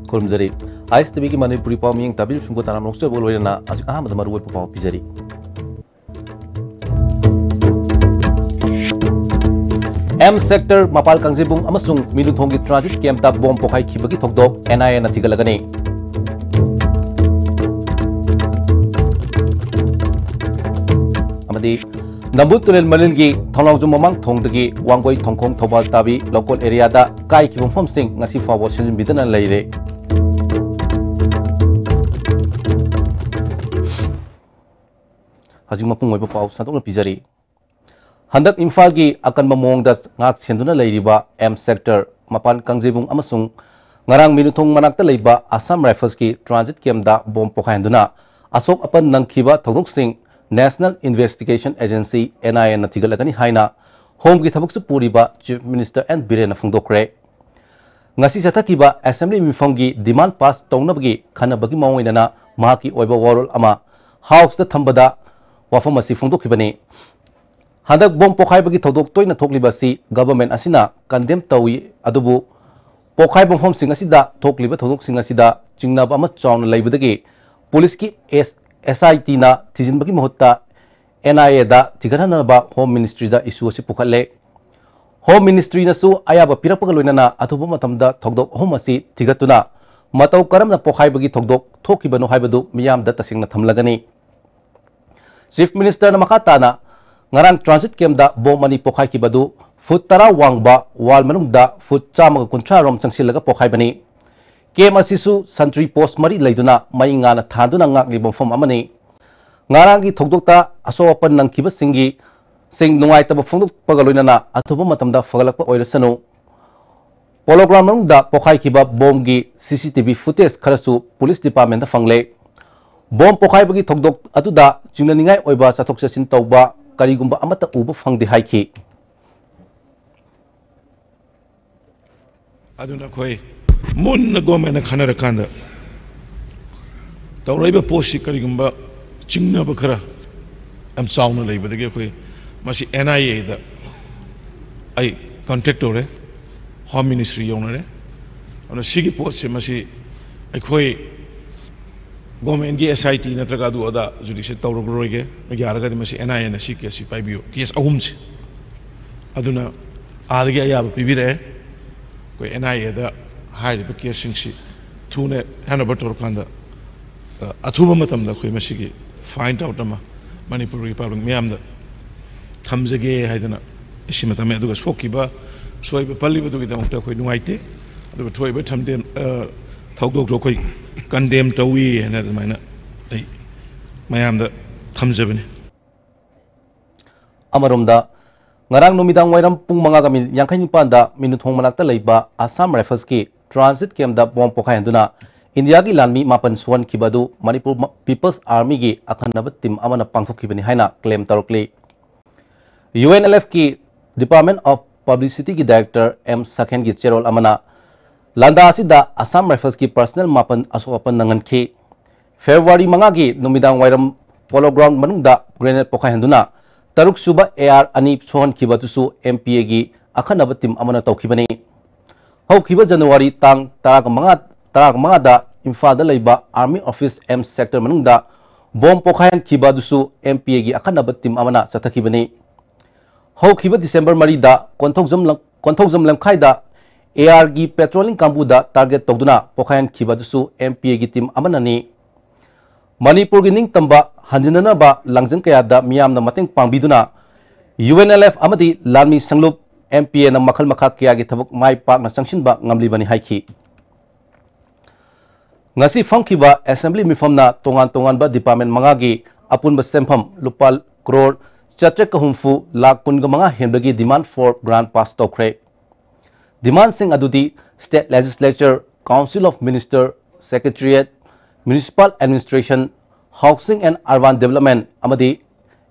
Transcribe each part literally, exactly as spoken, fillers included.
ꯈꯨꯔꯨꯝꯖꯔꯤ꯫ ꯑꯥꯏ ꯑꯦꯁ T ꯚꯤꯒꯤ ꯃꯅꯤꯄꯨꯔꯤ ꯄꯥꯎ ꯃꯤꯠꯌꯦꯡ ꯇꯥꯕꯤꯔꯤꯕꯁꯤꯡꯕꯨ ꯇꯔꯥꯝꯅ ꯑꯣꯛꯆꯕꯒ ꯂꯣꯏꯅꯅ ꯍꯧꯖꯤꯛ ꯑꯍꯥꯟꯕꯗ ꯃꯔꯨꯑꯣꯏꯕ ꯄꯥꯎ ꯄꯤꯖꯔꯤ꯫ ꯑꯦꯝ ꯁꯦꯛꯇꯔ ꯃꯄꯥꯜ ꯀꯥꯡꯖꯩꯕꯨꯡ ꯑꯃꯁꯨꯡ ꯃꯤꯅꯨꯊꯣꯡꯒꯤ ꯇ꯭ꯔꯥꯟꯖꯤꯠ ꯀꯦꯝꯞꯇ ꯕꯣꯝ ꯄꯣꯈꯥꯏꯈꯤꯕꯒꯤ ꯊꯧꯗꯣꯛ ꯑꯦꯟ ꯑꯥꯏ ꯑꯦꯅ ꯊꯤꯒꯠꯂꯒꯅꯤ꯫ ꯑꯃꯗꯤ ꯅꯝꯕꯨꯜ ꯇꯨꯔꯦꯜ ꯃꯔꯤꯜꯒꯤ ꯊꯣꯡꯂꯥꯎꯖꯝ ꯃꯃꯥꯡ ꯊꯣꯡꯗꯒꯤ ꯋꯥꯡꯒꯣꯏ ꯊꯣꯡꯈꯣꯡ ꯊꯧꯕꯥꯜ ꯇꯥꯕꯤ ꯂꯧꯀꯣꯜ ꯑꯦꯔꯤꯌꯥꯗ ꯀꯥꯏꯈꯤꯕ ꯃꯐꯝꯁꯤꯡ ꯉꯁꯤ ꯐꯥꯎꯕ ꯁꯦꯝꯖꯤꯟꯕꯤꯗꯅ ꯂꯩꯔꯦ꯫ ꯍꯧꯖꯤꯛ ꯃꯄꯨꯡ ꯑꯣꯏꯕ ꯄꯥꯎ ꯁꯟꯗꯣꯛꯅ ꯄꯤꯖꯔꯤ꯫ ꯍꯟꯗꯛ ꯏꯝꯐꯥꯜꯒꯤ ꯑꯀꯟꯕ ꯃꯑꯣꯡꯗ ꯉꯥꯛ ꯁꯦꯟꯗꯨꯅ ꯂꯩꯔꯤꯕ ꯑꯦꯝ ꯁꯦꯛꯇꯔ ꯃꯄꯥꯟ ꯀꯥꯡꯖꯩꯕꯨꯡ ꯑꯃꯁꯨꯡ ꯉꯔꯥꯡ ꯃꯤꯅꯨꯊꯣꯡ ꯃꯅꯥꯛꯇ ꯂꯩꯕ ꯑꯁꯥꯝ ꯔꯥꯏꯐꯜꯁꯀꯤ ꯇ꯭ꯔꯥꯟꯖꯤꯠ ꯀꯦꯝꯞꯇ ꯕꯣꯝ ꯄꯣꯈꯥꯏꯍꯟꯗꯨꯅ ꯑꯁꯣꯛ ꯑꯄꯟ ꯅꯪꯈꯤꯕ ꯊꯧꯗꯣꯛꯁꯤꯡ National Investigation Agency, ꯑꯦꯟ ꯑꯥꯏ ꯑꯦꯅ ꯊꯤꯒꯠꯂꯒꯅꯤ ꯍꯥꯏꯅ ꯍꯣꯝꯒꯤ ꯊꯕꯛꯁꯨ ꯄꯨꯔꯤꯕ ꯆꯤꯐ ꯃꯤꯅꯤꯁꯇꯔ ꯑꯦꯟ ꯕꯤꯔꯦꯟꯅ ꯐꯣꯡꯗꯣꯛꯈ꯭ꯔꯦ꯫ ꯉꯁꯤ ꯆꯠꯊꯈꯤꯕ ꯑꯦꯁꯦꯝꯕ꯭ꯂꯤ ꯃꯤꯐꯝꯒꯤ ꯗꯤꯃꯥꯟ ꯄꯥꯁ ꯇꯧꯅꯕꯒꯤ ꯈꯟꯅꯕꯒꯤ ꯃꯑꯣꯡ ꯑꯣꯏꯅꯅ ꯃꯍꯥꯛꯀꯤ ꯑꯣꯏꯕ ꯋꯥꯔꯣꯜ ꯑꯃ ꯍꯥꯎꯁꯇ ꯊꯝꯕꯗ ꯋꯥꯐꯝ ꯑꯁꯤ ꯐꯣꯡꯗꯣꯛꯈꯤꯕꯅꯤ꯫ ꯍꯟꯗꯛ ꯕꯣꯝ ꯄꯣꯈꯥꯏꯕꯒꯤ ꯊꯧꯗꯣꯛ ꯇꯣꯏꯅ ꯊꯣꯛꯂꯤꯕ ꯑꯁꯤ ꯒꯚꯔꯟꯃꯦꯟꯠ ꯑꯁꯤꯅ ꯀꯟꯗꯦꯝ ꯇꯧꯏ, ꯑꯗꯨꯕꯨ ꯄꯣꯈꯥꯏꯕ ꯃꯐꯝꯁꯤꯡ ꯑꯁꯤꯗ ꯊꯣꯛꯂꯤꯕ ꯊꯧꯗꯣꯛꯁꯤꯡ ꯑꯁꯤꯗ ꯆꯤꯡꯅꯕ ꯑꯃ ꯆꯥꯎꯅ ꯂꯩꯕꯗꯒꯤ ꯄꯨꯂꯤꯁꯀꯤ ꯑꯦꯁ, ꯑꯦꯁ ꯑꯥꯏ ꯇꯤꯅ ꯊꯤꯖꯤꯟꯕꯒꯤ ꯃꯍꯨꯠꯇ ꯑꯦꯟ ꯑꯥꯏ ꯑꯦꯗ ꯊꯤꯒꯠꯍꯟꯅꯕ ꯍꯣꯝ ꯃꯤꯅꯤꯁꯇ꯭ꯔꯤꯗ ꯏꯁꯨ ꯑꯁꯤ ꯄꯨꯈꯠꯂꯦ꯫ ꯍꯣꯝ ꯃꯤꯅꯤꯁꯇ꯭ꯔꯤꯅꯁꯨ ꯑꯌꯥꯕ ꯄꯤꯔꯛꯄꯒ ꯂꯣꯏꯅꯅ ꯑꯊꯨꯕ ꯃꯇꯝꯗ ꯊꯧꯗꯣꯛ ꯑꯍꯨꯝ ꯑꯁꯤ ꯊꯤꯒꯠꯇꯨꯅ ꯃꯇꯧ ꯀꯔꯝꯅ ꯄꯣꯈꯥꯏꯕꯒꯤ ꯊꯧꯗꯣꯛ ꯊꯣꯛꯈꯤꯕꯅꯣ ꯍꯥꯏꯕꯗꯨ ꯃꯤꯌꯥꯝꯗ ꯇꯁꯦꯡꯅ ꯊꯝꯂꯒꯅꯤ꯫ ꯆꯤꯐ ꯃꯤꯅꯤꯁꯇꯔꯅ ꯃꯈꯥ ꯇꯥꯅ ꯉꯔꯥꯡ ꯇ꯭ꯔꯥꯟꯖꯤꯠ ꯀꯦꯝꯞꯇ ꯕꯣꯝ ꯑꯅꯤ ꯄꯣꯈꯥꯏꯈꯤꯕ ꯑꯗꯨ ꯐꯨꯠ ꯇꯔꯥ ꯋꯥꯡꯕ ꯋꯥꯜ ꯃꯅꯨꯡꯗ ꯐꯨꯠ ꯆꯥꯝꯃꯒ ꯀꯨꯟꯊ꯭ꯔꯥ ꯔꯣꯝ ꯆꯪꯁꯤꯜꯂꯒ ꯄꯣꯈꯥꯏꯕꯅꯤ꯫ ꯀꯦꯝꯞ ꯑꯁꯤꯁꯨ ꯁꯟꯇ꯭ꯔꯤ ꯄꯣꯁ ꯃꯔꯤ ꯂꯩꯗꯨꯅ ꯃꯩ ꯉꯥꯅ ꯊꯥꯟꯗꯨꯅ ꯉꯥꯛꯂꯤꯕ ꯃꯐꯝ ꯑꯃꯅꯤ꯫ ꯉꯔꯥꯡꯒꯤ ꯊꯧꯗꯣꯛꯇ ꯑꯁꯣꯛ ꯑꯄꯟ ꯅꯪꯈꯤꯕꯁꯤꯡꯒꯤ ꯁꯤꯡ ꯅꯨꯡꯉꯥꯏꯇꯕ ꯐꯣꯡꯗꯣꯛꯄꯒ ꯂꯣꯏꯅꯅ ꯑꯊꯨꯕ ꯃꯇꯝꯗ ꯐꯒꯠꯂꯛꯄ ꯑꯣꯏꯔꯁꯅꯨ꯫ ꯄꯣꯂꯣ ꯒ꯭ꯔꯥꯎꯟ ꯃꯅꯨꯡꯗ ꯄꯣꯈꯥꯏꯈꯤꯕ ꯕꯣꯝꯒꯤ ꯁꯤ ꯁꯤ ꯇꯤ ꯚꯤ ꯐꯨꯇꯦꯖ ꯈꯔꯁꯨ ꯄꯨꯂꯤꯁ ꯗꯤꯄꯥꯔꯠꯃꯦꯟꯗ ꯐꯪꯂꯦ꯫ ꯕꯣꯝ ꯄꯣꯈꯥꯏꯕꯒꯤ ꯊꯧꯗꯣꯛ ꯑꯗꯨꯗ ꯆꯤꯡꯅꯅꯤꯡꯉꯥꯏ ꯑꯣꯏꯕ ꯆꯠꯊꯣꯛ ꯆꯠꯁꯤꯟ ꯇꯧꯕ ꯀꯔꯤꯒꯨꯝꯕ ꯑꯃꯠꯇ ꯎꯕ ꯐꯪꯗꯦ ꯍꯥꯏꯈꯤ꯫ ꯑꯗꯨꯅ ꯑꯩꯈꯣꯏ ꯃꯨꯟꯅ ꯒꯣꯔꯃꯦꯟꯅ ꯈꯟꯅꯔꯀꯥꯟꯗ ꯇꯧꯔꯛꯏꯕ ꯄꯣꯠꯁꯤ ꯀꯔꯤꯒꯨꯝꯕ ꯆꯤꯡꯅꯕ ꯈꯔ ꯌꯥꯝ ꯆꯥꯎꯅ ꯂꯩꯕꯗꯒꯤ ꯑꯩꯈꯣꯏ ꯃꯁꯤ ꯑꯦꯟ ꯑꯥꯏ ꯑꯦꯗ ꯑꯩ ꯀꯟꯇꯦꯛ ꯇꯧꯔꯦ, ꯍꯣꯝ ꯃꯤꯅꯤꯁꯇ꯭ꯔꯤ ꯌꯧꯅꯔꯦ꯫ ꯑꯗꯨꯅ ꯁꯤꯒꯤ ꯄꯣꯠꯁꯦ ꯃꯁꯤ ꯑꯩꯈꯣꯏ ꯒꯣꯔꯃꯦꯟꯒꯤ ꯑꯦꯁ ꯑꯥꯏ ꯇꯤ ꯅꯠꯇ꯭ꯔꯒ ꯑꯗꯨ ꯑꯗꯥ ꯖꯨꯗꯤꯁꯤꯌꯦꯜ ꯇꯧꯔꯔꯣꯏꯒꯦ, ꯌꯥꯔꯒꯗꯤ ꯃꯁꯤ ꯑꯦꯟ ꯑꯥꯏ ꯑꯦꯅ ꯁꯤ ꯀꯦꯁꯁꯤ ꯄꯥꯏꯕꯤꯌꯨ, ꯀꯦꯁ ꯑꯍꯨꯝꯁꯦ꯫ ꯑꯗꯨꯅ ꯑꯥꯗꯒꯤ ꯑꯌꯥꯕ ꯄꯤꯕꯤꯔꯛꯑꯦ꯫ ꯑꯩꯈꯣꯏ ꯑꯦꯟ ꯑꯥꯏ ꯑꯦꯗ ꯍꯥꯏꯔꯤꯕ ꯀꯦꯁꯁꯤꯡꯁꯤ ꯊꯨꯅ ꯍꯦꯟ ꯑꯣꯚꯔ ꯇꯧꯔꯀꯥꯟꯗ, ꯑ, ꯑꯊꯨꯕ ꯃꯇꯝꯗ ꯑꯩꯈꯣꯏ ꯃꯁꯤꯒꯤ ꯐꯥꯏꯟ ꯑꯥꯎꯠ ꯑꯃ ꯃꯅꯤꯄꯨꯔꯒꯤ ꯄꯕ꯭ꯂꯤꯛ ꯃꯤꯌꯥꯝꯗ ꯊꯝꯖꯒꯦ ꯍꯥꯏꯗꯅ ꯑꯩ ꯁꯤꯃ ꯊꯝꯃꯦ꯫ ꯑꯗꯨꯒ ꯁꯣꯛꯈꯤꯕ, ꯁꯣꯏꯕ ꯄꯜꯂꯤꯕꯗꯨꯒꯤꯗꯃꯛꯇ ꯑꯩꯈꯣꯏ ꯅꯨꯡꯉꯥꯏꯇꯦ꯫ ꯑꯗꯨꯒ ꯊꯣꯛꯏꯕ ꯊꯝꯗꯦꯝ-, ꯑ, ꯊꯧꯗꯣꯛꯇꯣ ꯑꯩꯈꯣꯏ ꯀꯟꯗꯦꯝ ꯇꯧꯏ ꯍꯥꯏꯅ ꯑꯗꯨꯃꯥꯏꯅ ꯑꯩ ꯃꯌꯥꯝꯗ ꯊꯝꯖꯕꯅꯤ꯫ ꯑꯃꯔꯣꯝꯗ, ꯉꯔꯥꯡ ꯅꯨꯃꯤꯗꯥꯡ ꯋꯥꯏꯔꯝ ꯄꯨꯡ ꯃꯉꯥꯒ ꯃꯤꯅꯤꯠ ꯌꯥꯡꯈꯩ ꯅꯤꯄꯥꯟꯗ ꯃꯤꯅꯨꯊꯣꯡ ꯃꯅꯥꯛꯇ ꯂꯩꯕ ꯑꯁꯥꯝ ꯔꯥꯏꯐꯜꯁꯀꯤ ꯇ꯭ꯔꯥꯟꯖꯤꯠ ꯀꯦꯝꯞꯇ ꯕꯣꯝ ꯄꯣꯈꯥꯏꯍꯟꯗꯨꯅ ꯏꯟꯗꯤꯌꯥꯒꯤ ꯂꯥꯟꯃꯤ ꯃꯥꯄꯟ ꯁꯣꯛꯍꯟꯈꯤꯕ ꯑꯗꯨ ꯃꯅꯤꯄꯨꯔ ꯄꯤꯄꯜꯁ ꯑꯥꯔꯃꯤꯒꯤ ꯑꯈꯟꯅꯕ ꯇꯤꯝ ꯑꯃꯅ ꯄꯥꯡꯊꯣꯛꯈꯤꯕꯅꯤ ꯍꯥꯏꯅ ꯀ꯭ꯂꯦꯝ ꯇꯧꯔꯛꯂꯤ꯫ ꯌꯨ ꯑꯦꯟ ꯑꯦꯜ ꯑꯦꯐꯀꯤ Department of Publicityꯒꯤ ꯗꯥꯏꯔꯦꯛꯇꯔ ꯑꯦꯝ ꯁꯈꯦꯟꯒꯤ ꯆꯦꯔꯣꯜ ꯑꯃꯅ ꯂꯥꯟꯗꯥ ꯑꯁꯤꯗ ꯑꯁꯥꯝ ꯔꯥꯏꯐꯜꯁꯀꯤ ꯄꯔꯁꯅꯦꯜ ꯃꯥꯄꯟ ꯑꯁꯣꯛ ꯑꯄꯟ ꯅꯪꯍꯟꯈꯤ꯫ ꯐꯦꯕ꯭ꯔꯨꯋꯥꯔꯤ ꯃꯉꯥꯒꯤ ꯅꯨꯃꯤꯗꯥꯡ ꯋꯥꯏꯔꯝ ꯄꯣꯂꯣ ꯒ꯭ꯔꯥꯎꯟ ꯃꯅꯨꯡꯗ ꯒ꯭ꯔꯦꯅꯦꯗ ꯄꯣꯈꯥꯏꯍꯟꯗꯨꯅ ꯇꯔꯨꯛ ꯁꯨꯕ ꯑꯦ ꯑꯥꯔ ꯑꯅꯤ ꯁꯣꯛꯍꯟꯈꯤꯕ ꯑꯗꯨꯁꯨ ꯑꯦꯝ ꯄꯤ ꯑꯦꯒꯤ ꯑꯈꯟꯅꯕ ꯇꯤꯝ ꯑꯃꯅ ꯇꯧꯈꯤꯕꯅꯤ꯫ ꯍꯧꯈꯤꯕ ꯖꯅꯋꯥꯔꯤ ꯇꯥꯡ ꯇꯔꯥꯃꯉꯥ, ꯇꯔꯥꯃꯉꯥꯗ ꯏꯝꯐꯥꯜꯗ ꯂꯩꯕ ꯑꯥꯔꯃꯤ ꯑꯣꯐꯤꯁ ꯑꯦꯝ ꯁꯦꯛꯇꯔ ꯃꯅꯨꯡꯗ ꯕꯣꯝ ꯄꯣꯈꯥꯏꯍꯟꯈꯤꯕ ꯑꯗꯨꯁꯨ ꯑꯦꯝ ꯄꯤ ꯑꯦꯒꯤ ꯑꯈꯟꯅꯕ ꯇꯤꯝ ꯑꯃꯅ ꯆꯠꯊꯈꯤꯕꯅꯤ꯫ ꯍꯧꯈꯤꯕ ꯗꯤꯁꯦꯝꯕꯔ ꯃꯔꯤꯗ ꯀꯣꯟꯊꯧꯖꯝ ꯂꯝ-, ꯀꯣꯟꯊꯧꯖꯝ ꯂꯝꯈꯥꯏꯗ ꯑꯦ ꯑꯥꯔꯒꯤ ꯄꯦꯇ꯭ꯔꯣꯂꯤꯡ ꯀꯥꯡꯕꯨꯗ ꯇꯥꯔꯒꯦꯠ ꯇꯧꯗꯨꯅ ꯄꯣꯈꯥꯏꯍꯟꯈꯤꯕ ꯑꯗꯨꯁꯨ ꯑꯦꯝ ꯄꯤ ꯑꯦꯒꯤ ꯇꯤꯝ ꯑꯃꯅꯅꯤ꯫ ꯃꯅꯤꯄꯨꯔꯒꯤ ꯅꯤꯡꯇꯝꯕ ꯍꯟꯖꯤꯟꯅꯅꯕ ꯂꯥꯡꯖꯟ ꯀꯌꯥꯗ ꯃꯤꯌꯥꯝꯅ ꯃꯇꯦꯡ ꯄꯥꯡꯕꯤꯗꯨꯅ ꯌꯨ ꯑꯦꯟ ꯑꯦꯜ ꯑꯦꯐ ꯑꯃꯗꯤ ꯂꯥꯟꯃꯤ ꯁꯪꯂꯨꯞ ꯑꯦꯝ ꯄꯤ ꯑꯦꯅ ꯃꯈꯜ ꯃꯈꯥ ꯀꯌꯥꯒꯤ ꯊꯕꯛ ꯃꯥꯏ ꯄꯥꯛꯅ ꯆꯪꯁꯤꯟꯕ ꯉꯝꯂꯤꯕꯅꯤ ꯍꯥꯏꯈꯤ꯫ ꯉꯁꯤ ꯐꯝꯈꯤꯕ ꯑꯦꯁꯦꯝꯕ꯭ꯂꯤ ꯃꯤꯐꯝꯅ ꯇꯣꯉꯥꯟ ꯇꯣꯉꯥꯟꯕ ꯗꯤꯄꯥꯔꯠꯃꯦꯟ ꯃꯉꯥꯒꯤ ꯑꯄꯨꯟꯕ ꯁꯦꯟꯐꯝ ꯂꯨꯄꯥ ꯀ꯭ꯔꯣꯔ ꯆꯥꯇ꯭ꯔꯦꯠꯀ ꯍꯨꯝꯐꯨ ꯂꯥꯈ ꯀꯨꯟꯒ ꯃꯉꯥ ꯍꯦꯟꯕꯒꯤ demand for grant pass ꯇꯧꯈ꯭ꯔꯦ꯫ Demandꯁꯤꯡ ꯑꯗꯨꯗꯤ State Legislature, Council of Minister, Secretariat, Municipal Administration, Housing and Urban Development ꯑꯃꯗꯤ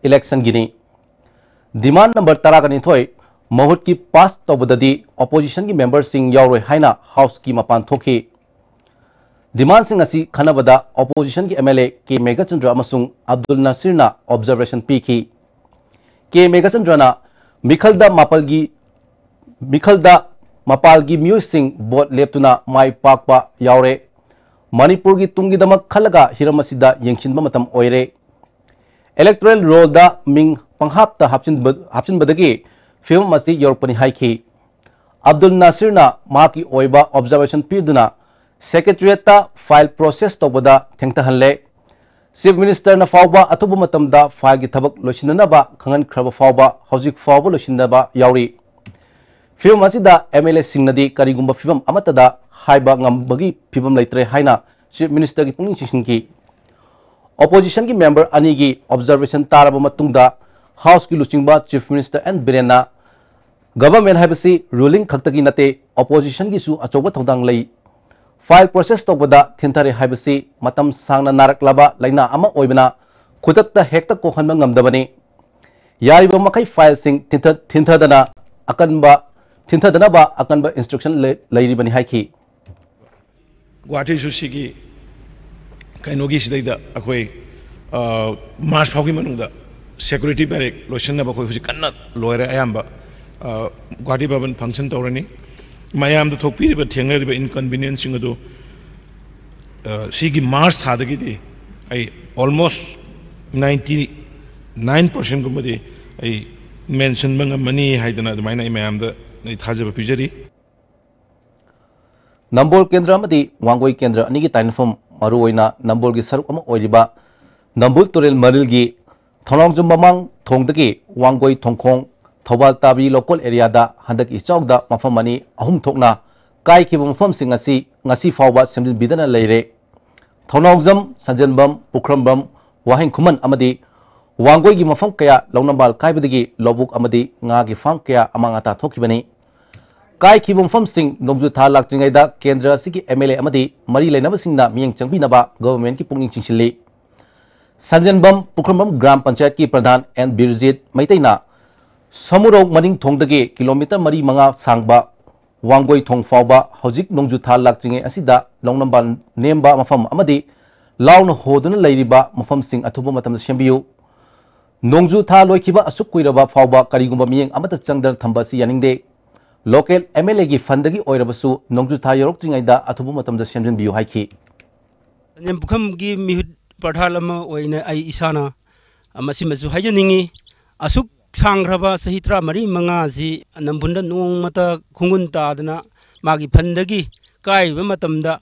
Electionꯒꯤꯅꯤ꯫ Demand number ꯇꯔꯥꯒ ꯅꯤꯊꯣꯏ, ꯃꯍꯨꯠꯀꯤ ꯄꯥꯁ ꯇꯧꯕꯗꯗꯤ ꯑꯣꯄꯣꯖꯤꯁꯟꯒꯤ ꯃꯦꯝꯕꯔꯁꯤꯡ ꯌꯥꯎꯔꯣꯏ ꯍꯥꯏꯅ ꯍꯥꯎꯁꯀꯤ ꯃꯄꯥꯟ ꯊꯣꯛꯈꯤ꯫ ꯗꯤꯃꯥꯟꯁꯤꯡ ꯑꯁꯤ ꯈꯟꯅꯕꯗ ꯑꯣꯄꯣꯖꯤꯁꯟꯒꯤ M L A K Meghachandra ꯑꯃꯁꯨꯡ ꯑꯕꯗꯨꯜ ꯅꯥꯁꯤꯔꯅ ꯑꯣꯕꯖꯔꯕꯦꯁꯟ ꯄꯤꯈꯤ꯫ ꯀꯦ ꯃꯦꯘꯆꯟꯗ꯭ꯔꯅ ꯃꯤꯈꯜꯗ ꯃꯥꯄꯜꯒꯤ ꯃꯤꯈꯜꯗ ꯃꯄꯥꯜꯒꯤ ꯃꯤꯑꯣꯏꯁꯤꯡ ꯚꯣꯠ ꯂꯦꯞꯇꯨꯅ ꯃꯥꯏ ꯄꯥꯛꯄ ꯌꯥꯎꯔꯦ꯫ ꯃꯅꯤꯄꯨꯔꯒꯤ ꯇꯨꯡꯒꯤꯗꯃꯛ ꯈꯜꯂꯒ ꯍꯤꯔꯝ ꯑꯁꯤꯗ ꯌꯦꯡꯁꯤꯟꯕ ꯃꯇꯝ ꯑꯣꯏꯔꯦ꯫ ꯏꯂꯦꯛꯇꯣꯔꯦꯜ ꯔꯣꯜꯗ ꯃꯤꯡ ꯄꯪꯍꯥꯞꯇ ꯍꯥꯞꯆꯤꯟꯕ-, ꯍꯥꯞꯆꯤꯟꯕꯗꯒꯤ ꯐꯤꯕꯝ ꯑꯁꯤ ꯌꯧꯔꯛꯄꯅꯤ ꯍꯥꯏꯈꯤ꯫ ꯑꯕꯗꯨꯜ ꯅꯥꯁꯤꯔꯅ ꯃꯍꯥꯛꯀꯤ ꯑꯣꯏꯕ ꯑꯣꯕꯖꯔꯕꯦꯁꯟ ꯄꯤꯗꯨꯅ ꯁꯦꯀ꯭ꯔꯦꯇꯔꯤꯌꯦꯠꯇ ꯐꯥꯏꯜ ꯄ꯭ꯔꯣꯁꯦꯁ ꯇꯧꯕꯗ ꯊꯦꯡꯊꯍꯜꯂꯦ꯫ ꯆꯤꯐ ꯃꯤꯅꯤꯁꯇꯔꯅ ꯐꯥꯎꯕ ꯑꯊꯨꯕ ꯃꯇꯝꯗ ꯐꯥꯏꯜꯒꯤ ꯊꯕꯛ ꯂꯣꯏꯁꯤꯟꯅꯅꯕ ꯈꯪꯍꯟꯈ꯭ꯔꯕ ꯐꯥꯎꯕ ꯍꯧꯖꯤꯛ ꯐꯥꯎꯕ ꯂꯣꯏꯁꯤꯟꯗꯕ ꯌꯥꯎꯔꯤ꯫ ꯐꯤꯕꯝ ꯑꯁꯤꯗ ꯑꯦꯝ ꯑꯦꯜ ꯑꯦꯁꯤꯡꯅꯗꯤ ꯀꯔꯤꯒꯨꯝꯕ ꯐꯤꯕꯝ ꯑꯃꯠꯇꯗ ꯍꯥꯏꯕ ꯉꯝꯕꯒꯤ ꯐꯤꯕꯝ ꯂꯩꯇ꯭ꯔꯦ ꯍꯥꯏꯅ ꯆꯤꯐ ꯃꯤꯅꯤꯁꯇꯔꯒꯤ ꯄꯨꯛꯅꯤꯡ ꯆꯤꯡꯁꯤꯟꯈꯤ꯫ ꯑꯣꯄꯣꯖꯤꯁꯟꯒꯤ ꯃꯦꯝꯕꯔ ꯑꯅꯤꯒꯤ ꯑꯣꯕꯖꯔꯕꯦꯁꯟ ꯇꯥꯔꯕ ꯃꯇꯨꯡꯗ ꯍꯥꯎꯁꯀꯤ ꯂꯨꯆꯤꯡꯕ ꯆꯤꯐ ꯃꯤꯅꯤꯁꯇꯔ ꯑꯦꯟ ꯕꯤꯔꯦꯟꯅ ꯒꯚꯔꯟꯃꯦꯟ ꯍꯥꯏꯕꯁꯤ ꯔꯨꯂꯤꯡ ꯈꯛꯇꯒꯤ ꯅꯠꯇꯦ, ꯑꯣꯄꯣꯖꯤꯁꯟꯒꯤꯁꯨ ꯑꯆꯧꯕ ꯊꯧꯗꯥꯡ ꯂꯩ꯫ ꯐꯥꯏꯜ ꯄ꯭ꯔꯣꯁꯦꯁ ꯇꯧꯕꯗ ꯊꯤꯟꯊꯔꯦ ꯍꯥꯏꯕꯁꯤ ꯃꯇꯝ ꯁꯥꯡꯅ ꯅꯥꯔꯛꯂꯕ ꯂꯥꯏꯅꯥ ꯑꯃ ꯑꯣꯏꯕꯅ ꯈꯨꯗꯛꯇ ꯍꯦꯛꯇ ꯀꯣꯛꯍꯟꯕ ꯉꯝꯗꯕꯅꯤ꯫ ꯌꯥꯔꯤꯕ ꯃꯈꯩ ꯐꯥꯏꯜꯁꯤꯡ ꯊꯤꯟꯊ-, ꯊꯤꯟꯊꯗꯅ ꯑꯀꯟꯕ, ꯊꯤꯟꯊꯗꯅꯕ ꯑꯀꯟꯕ ꯏꯟꯁꯇ꯭ꯔꯛꯁꯟ ꯂꯩ-, ꯂꯩꯔꯤꯕꯅꯤ ꯍꯥꯏꯈꯤ꯫ ꯒꯨꯋꯥꯍꯥꯇꯤꯁꯨ ꯁꯤꯒꯤ ꯀꯩꯅꯣꯒꯤ ꯁꯤꯗꯩꯗ ꯑꯩꯈꯣꯏ, ꯑ, ꯃꯥꯔꯆ ꯐꯥꯎꯒꯤ ꯃꯅꯨꯡꯗ ꯁꯦꯀ꯭ꯌꯨꯔꯤꯇꯤ ꯕꯦꯔꯦꯛ ꯂꯣꯏꯁꯤꯟꯅꯕ ꯑꯩꯈꯣꯏ ꯍꯧꯖꯤꯛ ꯀꯟꯅ ꯂꯣꯏꯔꯦ ꯑꯌꯥꯝꯕ꯫ ꯑ, ꯒꯨꯋꯥꯍꯥꯇꯤ ꯚꯕꯟ ꯐꯪꯁꯟ ꯇꯧꯔꯅꯤ꯫ ꯃꯌꯥꯝꯗ ꯊꯣꯛꯄꯤꯔꯤꯕ, ꯊꯦꯡꯅꯔꯤꯕ ꯏꯟꯀꯟꯚꯤꯅꯤꯌꯦꯟꯁꯁꯤꯡ ꯑꯗꯨ, ꯑ, ꯁꯤꯒꯤ ꯃꯥꯔꯆ ꯊꯥꯗꯒꯤꯗꯤ ꯑꯩ ꯑꯣꯜꯃꯣꯁ ꯅꯥꯏꯟꯇꯤ ꯅꯥꯏꯟ ꯄꯥꯔꯁꯦꯟꯒꯨꯝꯕꯗꯤ ꯑꯩ ꯃꯦꯟꯁꯤꯟꯕ ꯉꯝꯃꯅꯤ ꯍꯥꯏꯗꯅ ꯑꯗꯨꯃꯥꯏꯅ ꯑꯩ ꯃꯌꯥꯝꯗ ꯑꯩ ꯊꯥꯖꯕ ꯄꯤꯖꯔꯤ꯫ ꯅꯝꯕꯣꯜ ꯀꯦꯟꯗ꯭ꯔ ꯑꯃꯗꯤ ꯋꯥꯡꯒꯣꯏ ꯀꯦꯟꯗ꯭ꯔ ꯑꯅꯤꯒꯤ ꯇꯥꯏꯅꯐꯝ, ꯃꯔꯨꯑꯣꯏꯅ ꯅꯝꯕꯣꯜꯒꯤ ꯁꯔꯨꯛ ꯑꯃ ꯑꯣꯏꯔꯤꯕ ꯅꯝꯕꯨꯜ ꯇꯨꯔꯦꯜ ꯃꯔꯤꯜꯒꯤ ꯊꯣꯡꯅꯥꯎꯖꯝ ꯃꯃꯥꯡ ꯊꯣꯡꯗꯒꯤ ꯋꯥꯡꯒꯣꯏ ꯊꯣꯡꯈꯣꯡ, ꯊꯧꯕꯥꯜ ꯇꯥꯕꯤ ꯂꯣꯀꯦꯜ ꯑꯦꯔꯤꯌꯥꯗ ꯍꯟꯗꯛ ꯏꯆꯥꯎꯗ ꯃꯐꯝ ꯑꯅꯤ ꯑꯍꯨꯝ ꯊꯣꯛꯅ ꯀꯥꯏꯈꯤꯕ ꯃꯐꯝꯁꯤꯡ ꯑꯁꯤ ꯉꯁꯤ ꯐꯥꯎꯕ ꯁꯦꯝꯖꯤꯟꯕꯤꯗꯅ ꯂꯩꯔꯦ꯫ ꯊꯣꯡꯅꯥꯎꯖꯝ, ꯁꯟꯖꯦꯟꯕꯝ, ꯄꯨꯈ꯭ꯔꯝꯕꯝ, ꯋꯥꯍꯦꯡ ꯈꯨꯃꯟ ꯑꯃꯗꯤ ꯋꯥꯡꯒꯣꯏꯒꯤ ꯃꯐꯝ ꯀꯌꯥ ꯂꯧꯅꯝꯕꯥꯜ ꯀꯥꯏꯕꯗꯒꯤ ꯂꯧꯕꯨꯛ ꯑꯃꯗꯤ ꯉꯥꯒꯤ ꯐꯥꯔꯝ ꯀꯌꯥ ꯑꯃꯥꯡ ꯑꯇꯥ ꯊꯣꯛꯈꯤꯕꯅꯤ꯫ ꯀꯥꯏꯈꯤꯕ ꯃꯐꯝꯁꯤꯡ ꯅꯣꯡꯖꯨ ꯊꯥ ꯂꯥꯛꯇ꯭ꯔꯤꯉꯩꯗ ꯀꯦꯟꯗ꯭ꯔ ꯑꯁꯤꯒꯤ ꯑꯦꯝ ꯑꯦꯜ ꯑꯦ ꯑꯃꯗꯤ ꯃꯔꯤ ꯂꯩꯅꯕꯁꯤꯡꯅ ꯃꯤꯠꯌꯦꯡ ꯆꯪꯕꯤꯅꯕ ꯒꯚꯔꯟꯃꯦꯟꯠꯀꯤ ꯄꯨꯛꯅꯤꯡ ꯆꯤꯡꯁꯤꯜꯂꯤ꯫ ꯁꯟꯖꯦꯟꯕꯝ ꯄꯨꯈ꯭ꯔꯝꯕꯝ ꯒ꯭ꯔꯥꯝ ꯄꯟꯆꯥꯌꯠꯀꯤ ꯄ꯭ꯔꯙꯥꯟ ꯑꯦꯟ ꯕꯤꯔꯖꯤꯠ ꯃꯩꯇꯩꯅ ꯁꯃꯨꯔꯧ ꯃꯅꯤꯡ ꯊꯣꯡꯗꯒꯤ ꯀꯤꯂꯣꯃꯤꯇꯔ ꯃꯔꯤ ꯃꯉꯥ ꯁꯥꯡꯕ ꯋꯥꯡꯒꯣꯏ ꯊꯣꯡ ꯐꯥꯎꯕ ꯍꯧꯖꯤꯛ ꯅꯣꯡꯖꯨ ꯊꯥ ꯂꯥꯛꯇ꯭ꯔꯤꯉꯩ ꯑꯁꯤꯗ ꯂꯧꯅꯝꯕ ꯅꯦꯝꯕ ꯃꯐꯝ ꯑꯃꯗꯤ ꯂꯥꯎꯅ ꯍꯣꯗꯨꯅ ꯂꯩꯔꯤꯕ ꯃꯐꯝꯁꯤꯡ ꯑꯊꯨꯕ ꯃꯇꯝꯗ ꯁꯦꯝꯕꯤꯌꯨ꯫ ꯅꯣꯡꯖꯨ ꯊꯥ ꯂꯣꯏꯈꯤꯕ ꯑꯁꯨꯛ ꯀꯨꯏꯔꯕ ꯐꯥꯎꯕ ꯀꯔꯤꯒꯨꯝꯕ ꯃꯤꯠꯌꯦꯡ ꯑꯃꯠꯇ ꯆꯪꯗꯅ ꯊꯝꯕ ꯑꯁꯤ ꯌꯥꯅꯤꯡꯗꯦ꯫ Local M L A ꯒꯤ fund ꯗꯒꯤ ꯑꯣꯏꯔꯕꯁꯨ ꯅꯣꯡꯖꯨ ꯊꯥ ꯌꯧꯔꯛꯇ꯭ꯔꯤꯉꯩꯗ ꯑꯊꯨꯕ ꯃꯇꯝꯗ ꯁꯦꯝꯖꯤꯟꯕꯤꯌꯨ ꯍꯥꯏꯈꯤ꯫ ꯅꯦꯝꯄꯨꯈꯝꯒꯤ ꯃꯤꯍꯨꯠ ꯄ꯭ꯔꯙꯥꯟ ꯑꯃ ꯑꯣꯏꯅ ꯑꯩ ꯏꯁꯥꯅ ꯃꯁꯤꯃꯁꯨ ꯍꯥꯏꯖꯅꯤꯡꯏ꯫ ꯑꯁꯨꯛ ꯁꯥꯡꯈ꯭ꯔꯕ ꯆꯍꯤ ꯇꯔꯥꯃꯔꯤ ꯃꯉꯥ ꯑꯁꯤ ꯅꯝꯕꯨꯜꯗ ꯅꯣꯡꯃꯇ ꯈꯣꯡꯒꯨꯟ ꯇꯥꯗꯅ ꯃꯥꯒꯤ fund ꯗꯒꯤ ꯀꯥꯏꯕ ꯃꯇꯝꯗ,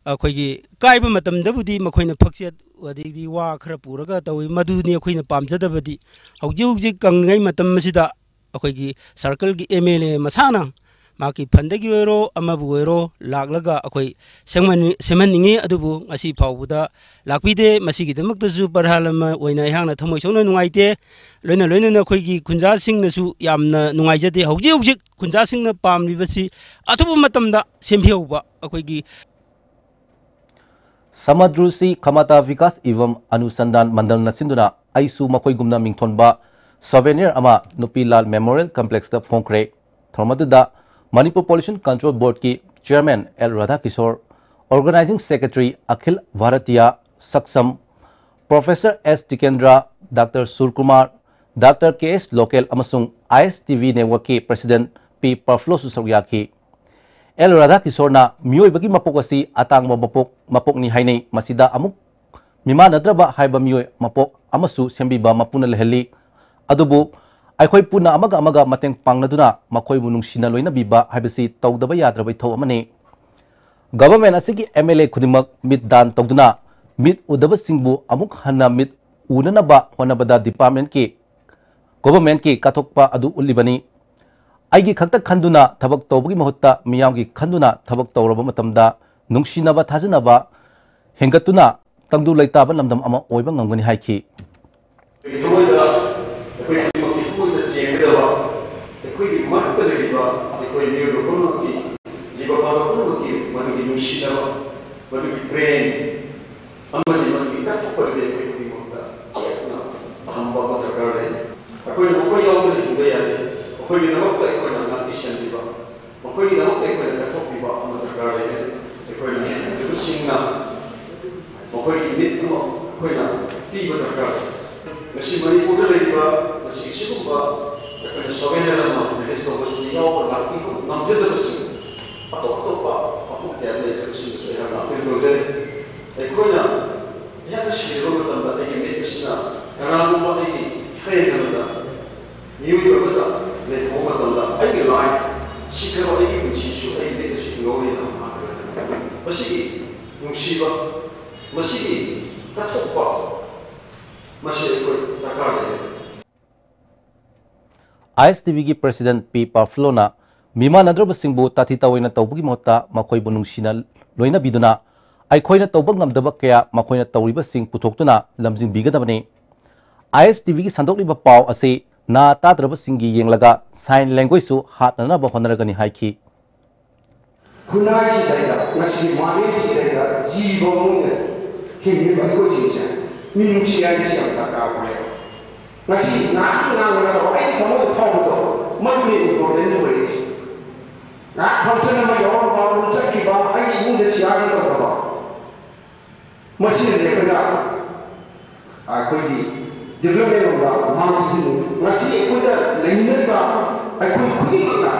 ꯑꯩꯈꯣꯏꯒꯤ ꯀꯥꯏꯕ ꯃꯇꯝꯗꯕꯨꯗꯤ ꯃꯈꯣꯏꯅ ꯐꯛꯆꯦꯠ ꯑꯗꯩꯗꯤ ꯋꯥ ꯈꯔ ꯄꯨꯔꯒ ꯇꯧꯏ, ꯃꯗꯨꯅꯤ ꯑꯩꯈꯣꯏꯅ ꯄꯥꯝꯖꯗꯕꯗꯤ꯫ ꯍꯧꯖꯤꯛ ꯍꯧꯖꯤꯛ ꯀꯪꯂꯤꯉꯩ ꯃꯇꯝ ꯑꯁꯤꯗ ꯑꯩꯈꯣꯏꯒꯤ circle ꯒꯤ M L A ꯃꯁꯥꯅ ꯃꯍꯥꯛꯀꯤ fund ꯗꯒꯤ ꯑꯣꯏꯔꯣ, ꯑꯃꯕꯨ ꯑꯣꯏꯔꯣ, ꯂꯥꯛꯂꯒ ꯑꯩꯈꯣꯏ ꯁꯦꯝꯍꯟ-, ꯁꯦꯝꯍꯟꯅꯤꯡꯉꯤ꯫ ꯑꯗꯨꯕꯨ ꯉꯁꯤ ꯐꯥꯎꯕꯗ ꯂꯥꯛꯄꯤꯗꯦ꯫ ꯃꯁꯤꯒꯤꯗꯃꯛꯇꯁꯨ ꯄ꯭ꯔꯙꯥꯟ ꯑꯃ ꯑꯣꯏꯅ ꯑꯩꯍꯥꯛꯅ ꯊꯃꯣꯏ ꯁꯣꯛꯅ ꯅꯨꯡꯉꯥꯏꯇꯦ꯫ ꯂꯣꯏꯅ ꯂꯣꯏꯅꯅ ꯑꯩꯈꯣꯏꯒꯤ ꯈꯨꯟꯖꯥꯁꯤꯡꯅꯁꯨ ꯌꯥꯝꯅ ꯅꯨꯡꯉꯥꯏꯖꯗꯦ꯫ ꯍꯧꯖꯤꯛ ꯍꯧꯖꯤꯛ ꯈꯨꯟꯖꯥꯁꯤꯡꯅ ꯄꯥꯝꯂꯤꯕꯁꯤ ꯑꯊꯨꯕ ꯃꯇꯝꯗ ꯁꯦꯝꯕꯤꯍꯧꯕ ꯑꯩꯈꯣꯏꯒꯤ ꯁꯃꯗ꯭ꯔꯨꯁꯤ ꯈꯃꯇꯥ ꯚꯤꯀꯥꯁ ꯏꯚꯝ ꯑꯅꯨꯁꯟꯗꯥꯟ ꯃꯟꯗꯜꯅ ꯁꯤꯟꯗꯨꯅ ꯑꯩꯁꯨ ꯃꯈꯣꯏꯒꯨꯝꯅ ꯃꯤꯡꯊꯣꯟꯕ souvenir ꯑꯃ ꯅꯨꯄꯤꯂꯥꯜ Memorial Complex ꯇ ꯐꯣꯡꯈ꯭ꯔꯦ꯫ ꯊꯧꯔꯝ ꯑꯗꯨꯗ ꯃꯅꯤꯄꯨꯔ Pollution Control Board ꯀꯤ Chairman L Radhakishore, Organizing Secretary Akhil Bhartiya Saksham, Professor S Tikendra, Doctor Surkumar, Doctor K S ꯂꯣꯀꯦꯜ ꯑꯃꯁꯨꯡ I S T V Network ꯀꯤ President ꯄꯤ ꯄꯔꯐ꯭ꯂꯣꯁꯨ ꯁꯔꯨꯛ ꯌꯥꯈꯤ꯫ ꯑꯦꯜ ꯔꯥꯙꯥꯀꯤꯁꯣꯔꯅ ꯃꯤꯑꯣꯏꯕꯒꯤ ꯃꯄꯣꯛ ꯑꯁꯤ ꯑꯇꯥꯡꯕ ꯃꯄꯣꯛ, ꯃꯄꯣꯛꯅꯤ ꯍꯥꯏꯅꯩ꯫ ꯃꯁꯤꯗ ꯑꯃꯨꯛ ꯃꯤꯃꯥꯟꯅꯗ꯭ꯔꯕ ꯍꯥꯏꯕ ꯃꯤꯑꯣꯏ ꯃꯄꯣꯛ ꯑꯃꯁꯨ ꯁꯦꯝꯕꯤꯕ ꯃꯄꯨꯅ ꯂꯩꯍꯜꯂꯤ꯫ ꯑꯗꯨꯕꯨ ꯑꯩꯈꯣꯏ ꯄꯨꯟꯅ ꯑꯃꯒ ꯑꯃꯒ ꯃꯇꯦꯡ ꯄꯥꯡꯅꯗꯨꯅ ꯃꯈꯣꯏꯕꯨ ꯅꯨꯡꯁꯤꯅ ꯂꯣꯏꯅꯕꯤꯕ ꯍꯥꯏꯕꯁꯤ ꯇꯧꯗꯕ ꯌꯥꯗ꯭ꯔꯕ ꯏꯊꯧ ꯑꯃꯅꯤ꯫ Government ꯑꯁꯤꯒꯤ M L A ꯈꯨꯗꯤꯡꯃꯛ ꯃꯤꯠ ꯗꯥꯟ ꯇꯧꯗꯨꯅ ꯃꯤꯠ ꯎꯗꯕꯁꯤꯡꯕꯨ ꯑꯃꯨꯛ ꯍꯟꯅ ꯃꯤꯠ ꯎꯅꯅꯕ ꯍꯣꯠꯅꯕꯗ department ꯀꯤ, government ꯀꯤ ꯀꯠꯊꯣꯛꯄ ꯑꯗꯨ ꯎꯠꯂꯤꯕꯅꯤ꯫ ꯑꯩꯒꯤ ꯈꯛꯇ ꯈꯟꯗꯨꯅ ꯊꯕꯛ ꯇꯧꯕꯒꯤ ꯃꯍꯨꯠꯇ ꯃꯤꯌꯥꯝꯒꯤ ꯈꯟꯗꯨꯅ ꯊꯕꯛ ꯇꯧꯔꯕ ꯃꯇꯝꯗ ꯅꯨꯡꯁꯤꯅꯕ, ꯊꯥꯖꯅꯕ ꯍꯦꯟꯒꯠꯇꯨꯅ ꯇꯪꯗꯨ ꯂꯩꯇꯥꯕ ꯂꯝꯗꯝ ꯑꯃ ꯑꯣꯏꯕ ꯉꯝꯒꯅꯤ ꯍꯥꯏꯈꯤ꯫ ꯑꯩꯈꯣꯏꯒꯤ ꯊꯃꯣꯏꯗ, ꯑꯩꯈꯣꯏ ꯈꯨꯗꯤꯡꯃꯛꯀꯤ ꯊꯃꯣꯏꯗ ꯆꯦꯟꯒꯗꯕ, ꯑꯩꯈꯣꯏꯒꯤ ꯃꯔꯛꯇ ꯂꯩꯔꯤꯕ ꯑꯩꯈꯣꯏ ꯃꯤꯑꯣꯏꯕ ꯄꯨꯝꯅꯃꯛꯀꯤ, ꯖꯤꯕ ꯄꯥꯟꯕ ꯄꯨꯝꯅꯃꯛꯀꯤ ꯃꯗꯨꯒꯤ ꯅꯨꯡꯁꯤꯅꯕ, ꯃꯗꯨꯒꯤ ꯄ꯭ꯔꯦꯝ ꯑꯃꯗꯤ ꯃꯗꯨꯒꯤ ꯀꯠꯊꯣꯛꯄꯗꯨꯗꯤ ꯑꯩꯈꯣꯏ ꯈꯨꯗꯤꯡꯃꯛꯇ ꯆꯦꯠꯅ ꯊꯝꯕ ꯑꯃ ꯗꯔꯀꯥꯔ ꯂꯩ꯫ ꯑꯩꯈꯣꯏꯅ ꯃꯈꯣꯏ ꯌꯥꯎꯗꯅ ꯍꯤꯡꯕ ꯃꯈꯣꯏꯒꯤꯗꯃꯛꯇ ꯑꯩꯈꯣꯏꯅ ꯀꯠꯊꯣꯛꯄꯤꯕ ꯑꯃ ꯗꯔꯀꯥꯔ ꯂꯩ꯫ ꯑꯩꯈꯣꯏꯅ ꯃꯤꯑꯣꯏꯕꯁꯤꯡꯅ ꯃꯈꯣꯏꯒꯤ ꯃꯤꯠ ꯑꯃ ꯑꯩꯈꯣꯏꯅ ꯄꯤꯕ ꯗꯔꯀꯥꯔ ꯂꯩ꯫ ꯉꯁꯤ ꯃꯅꯤꯄꯨꯔꯗ ꯂꯩꯔꯤꯕ ꯉꯁꯤ ꯁꯤꯒꯨꯝꯕ ꯑꯩꯈꯣꯏꯅ ꯁꯣꯚꯦꯅꯤꯌꯔ ꯑꯃ ꯔꯤꯂꯤꯖ ꯇꯧꯕꯁꯤꯗ ꯌꯥꯎꯕ ꯂꯥꯛꯄꯤꯕ ꯉꯝꯖꯗꯕꯁꯤꯡ, ꯑꯇꯣꯞ ꯑꯇꯣꯞꯄ ꯃꯐꯝ ꯀꯌꯥꯗ ꯂꯩꯔꯤꯕꯁꯤꯡꯗꯁꯨ ꯑꯩꯍꯥꯛꯅ ꯑꯄꯤꯜ ꯇꯧꯖꯔꯤ꯫ ꯑꯩꯈꯣꯏꯅ ꯑꯩꯍꯥꯛꯅ ꯁꯤꯔꯕ ꯃꯇꯝꯗ ꯑꯩꯒꯤ ꯃꯤꯠ ꯑꯁꯤꯅ ꯀꯅꯥꯒꯨꯝꯕ ꯑꯩꯒꯤ ꯐ꯭ꯔꯦꯟ ꯑꯃꯗ, ꯃꯤꯑꯣꯏꯕ ꯑꯃꯗ ꯂꯩꯍꯧꯕ ꯃꯇꯝꯗ ꯑꯩꯒꯤ ꯂꯥꯏꯐ ꯁꯤꯈ꯭ꯔꯕ ꯑꯩꯒꯤ ꯄꯨꯟꯁꯤꯁꯨ ꯑꯩꯒꯤ ꯃꯤꯠ ꯑꯁꯤ ꯎꯍꯧꯔꯤꯅ ꯃꯍꯥꯛꯅ ꯃꯁꯤꯒꯤ ꯅꯨꯡꯁꯤꯕ, ꯃꯁꯤꯒꯤ ꯀꯠꯊꯣꯛꯄ, ꯃꯁꯤ ꯑꯩꯈꯣꯏ ꯗꯔꯀꯥꯔ ꯂꯩ꯫ ꯑꯥꯏ ꯑꯦꯁ ꯇꯤ ꯚꯤꯒꯤ ꯄ꯭ꯔꯦꯁꯤꯗꯦꯟꯠ ꯄꯤ ꯄꯥꯐ꯭ꯂꯣꯅ ꯃꯤꯃꯥꯟꯅꯗ꯭ꯔꯕꯁꯤꯡꯕꯨ ꯇꯥꯊꯤ ꯇꯥꯑꯣꯏꯅ ꯇꯧꯕꯒꯤ ꯃꯍꯨꯠꯇ ꯃꯈꯣꯏꯕꯨ ꯅꯨꯡꯁꯤꯅ ꯂꯣꯏꯅꯕꯤꯗꯨꯅ ꯑꯩꯈꯣꯏꯅ ꯇꯧꯕ ꯉꯝꯗꯕ ꯀꯌꯥ ꯃꯈꯣꯏꯅ ꯇꯧꯔꯤꯕꯁꯤꯡ ꯄꯨꯊꯣꯛꯇꯨꯅ ꯂꯝꯖꯤꯡꯕꯤꯒꯗꯕꯅꯤ꯫ ꯑꯥꯏ ꯑꯦꯁ ꯇꯤ ꯚꯤꯒꯤ ꯁꯟꯗꯣꯛꯂꯤꯕ ꯄꯥꯎ ꯑꯁꯤ ꯅꯥ ꯇꯥꯗ꯭ꯔꯕꯁꯤꯡꯒꯤ ꯌꯦꯡꯂꯒ ꯁꯥꯏꯟ ꯂꯦꯡꯒ꯭ꯋꯦꯖꯁꯨ ꯍꯥꯞꯅꯅꯕ ꯍꯣꯠꯅꯔꯒꯅꯤ ꯍꯥꯏꯈꯤ꯫ ꯈꯨꯟꯅꯥꯏꯁꯤꯗꯩꯗ ꯉꯁꯤ ꯃꯥꯂꯦꯝꯁꯤꯗꯩꯗ ꯖꯤꯕ ꯑꯃ ꯑꯣꯏꯅ ꯍꯤꯡꯂꯤꯕ ꯑꯩꯈꯣꯏꯁꯤꯡꯁꯦ ꯃꯤꯅꯨꯡꯁꯤ ꯍꯥꯏꯕꯁꯤ ꯌꯥꯝ ꯗꯔꯀꯥꯔ ꯑꯣꯏ꯫ ꯉꯁꯤ ꯉꯥꯏꯍꯥꯛꯀꯤ ꯉꯥꯡꯅꯔꯒ ꯑꯩꯒꯤ ꯊꯃꯣꯏꯗ ꯐꯥꯎꯕꯗꯣ ꯃꯗꯨꯅꯤ ꯏꯝꯄꯣꯔꯇꯦꯟ ꯑꯣꯏꯔꯛꯏꯁꯦ꯫ ꯉꯥꯏꯍꯥꯛ ꯐꯪꯁꯟ ꯑꯃ ꯌꯥꯎꯔꯝꯕ ꯑꯗꯨꯝ ꯆꯠꯈꯤꯕ, ꯑꯩꯒꯤ ꯏꯃꯨꯡꯗ ꯁꯤꯌꯥꯔ ꯇꯧꯗꯕ, ꯃꯁꯤꯅꯅꯦ ꯑꯩꯈꯣꯏꯅ ꯑꯩꯈꯣꯏꯒꯤ ꯗꯤꯕ꯭ꯂꯞꯃꯦꯟ ꯂꯣꯝꯗ ꯃꯥꯡ ꯊꯤꯖꯤꯟꯅꯤ꯫ ꯉꯁꯤ ꯑꯩꯈꯣꯏꯗ ꯂꯩꯃꯤꯟꯅꯔꯤꯕ ꯑꯩꯈꯣꯏ ꯈꯨꯗꯤꯡꯃꯛꯅ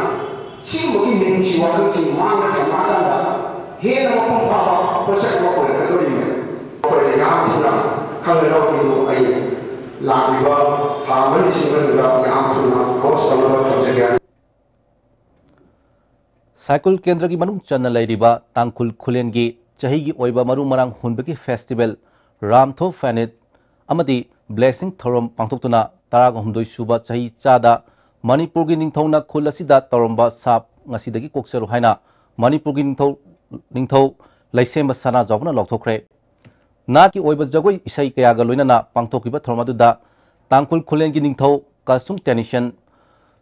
ꯁꯤꯒꯨꯝꯕꯒꯤ ꯃꯤꯅꯨꯡꯁꯤ ꯋꯥꯈꯜꯁꯤꯡ ꯃꯥꯡꯗ ꯊꯝꯃꯛꯑꯀꯥꯟꯗ ꯍꯦꯟꯅ ꯃꯄꯨꯡ ꯐꯥꯕ ꯄꯣꯠꯁꯛ ꯑꯃ ꯑꯣꯏꯔꯛꯀꯗꯧꯔꯤꯕꯅꯤ꯫ ꯑꯩꯈꯣꯏꯅ ꯌꯥꯝ ꯊꯨꯅ ꯈꯪꯒꯗꯧꯕꯗꯨ ꯑꯩ ꯂꯥꯛꯂꯤꯕ ꯊꯥ ꯑꯃꯅꯤꯁꯤ ꯃꯅꯨꯡꯗ ꯌꯥꯝ ꯊꯨꯅ ꯀꯣꯔꯁ ꯇꯧꯅꯕ ꯊꯝꯖꯒꯦ꯫ ꯁꯥꯏꯀꯨꯜ ꯀꯦꯟꯗ꯭ꯔꯒꯤ ꯃꯅꯨꯡ ꯆꯟꯅ ꯂꯩꯔꯤꯕ ꯇꯥꯡꯈꯨꯜ ꯈꯨꯂꯦꯟꯒꯤ ꯆꯍꯤꯒꯤ ꯑꯣꯏꯕ ꯃꯔꯨ ꯃꯔꯥꯡ ꯍꯨꯟꯕꯒꯤ ꯐꯦꯁꯇꯤꯚꯦꯜ ꯔꯥꯝꯊꯣ ꯐꯦꯅꯤꯠ ꯑꯃꯗꯤ ꯕ꯭ꯂꯦꯁꯤꯡ ꯊꯧꯔꯝ ꯄꯥꯡꯊꯣꯛꯇꯨꯅ ꯇꯔꯥꯒ ꯍꯨꯝꯗꯣꯏ ꯁꯨꯕ ꯆꯍꯤ ꯆꯥꯗ ꯃꯅꯤꯄꯨꯔꯒꯤ ꯅꯤꯡꯊꯧꯅ ꯈꯨꯜ ꯑꯁꯤꯗ ꯇꯧꯔꯝꯕ ꯁꯥꯞ ꯉꯁꯤꯗꯒꯤ ꯀꯣꯛꯆꯔꯨ ꯍꯥꯏꯅ ꯃꯅꯤꯄꯨꯔꯒꯤ ꯅꯤꯡꯊꯧ ꯅꯤꯡꯊꯧ ꯂꯩꯁꯦꯝꯕ ꯁꯅꯥꯖꯥꯎꯕꯅ ꯂꯥꯎꯊꯣꯛꯈ꯭ꯔꯦ꯫ ꯅꯥꯠꯀꯤ ꯑꯣꯏꯕ ꯖꯒꯣꯏ ꯏꯁꯩ ꯀꯌꯥꯒ ꯂꯣꯏꯅꯅ ꯄꯥꯡꯊꯣꯛꯈꯤꯕ ꯊꯧꯔꯝ ꯑꯗꯨꯗ ꯇꯥꯡꯈꯨꯜ ꯈꯨꯂꯦꯟꯒꯤ ꯅꯤꯡꯊꯧ ꯀꯥꯁꯨꯡ ꯇꯦꯅꯤꯁꯟ,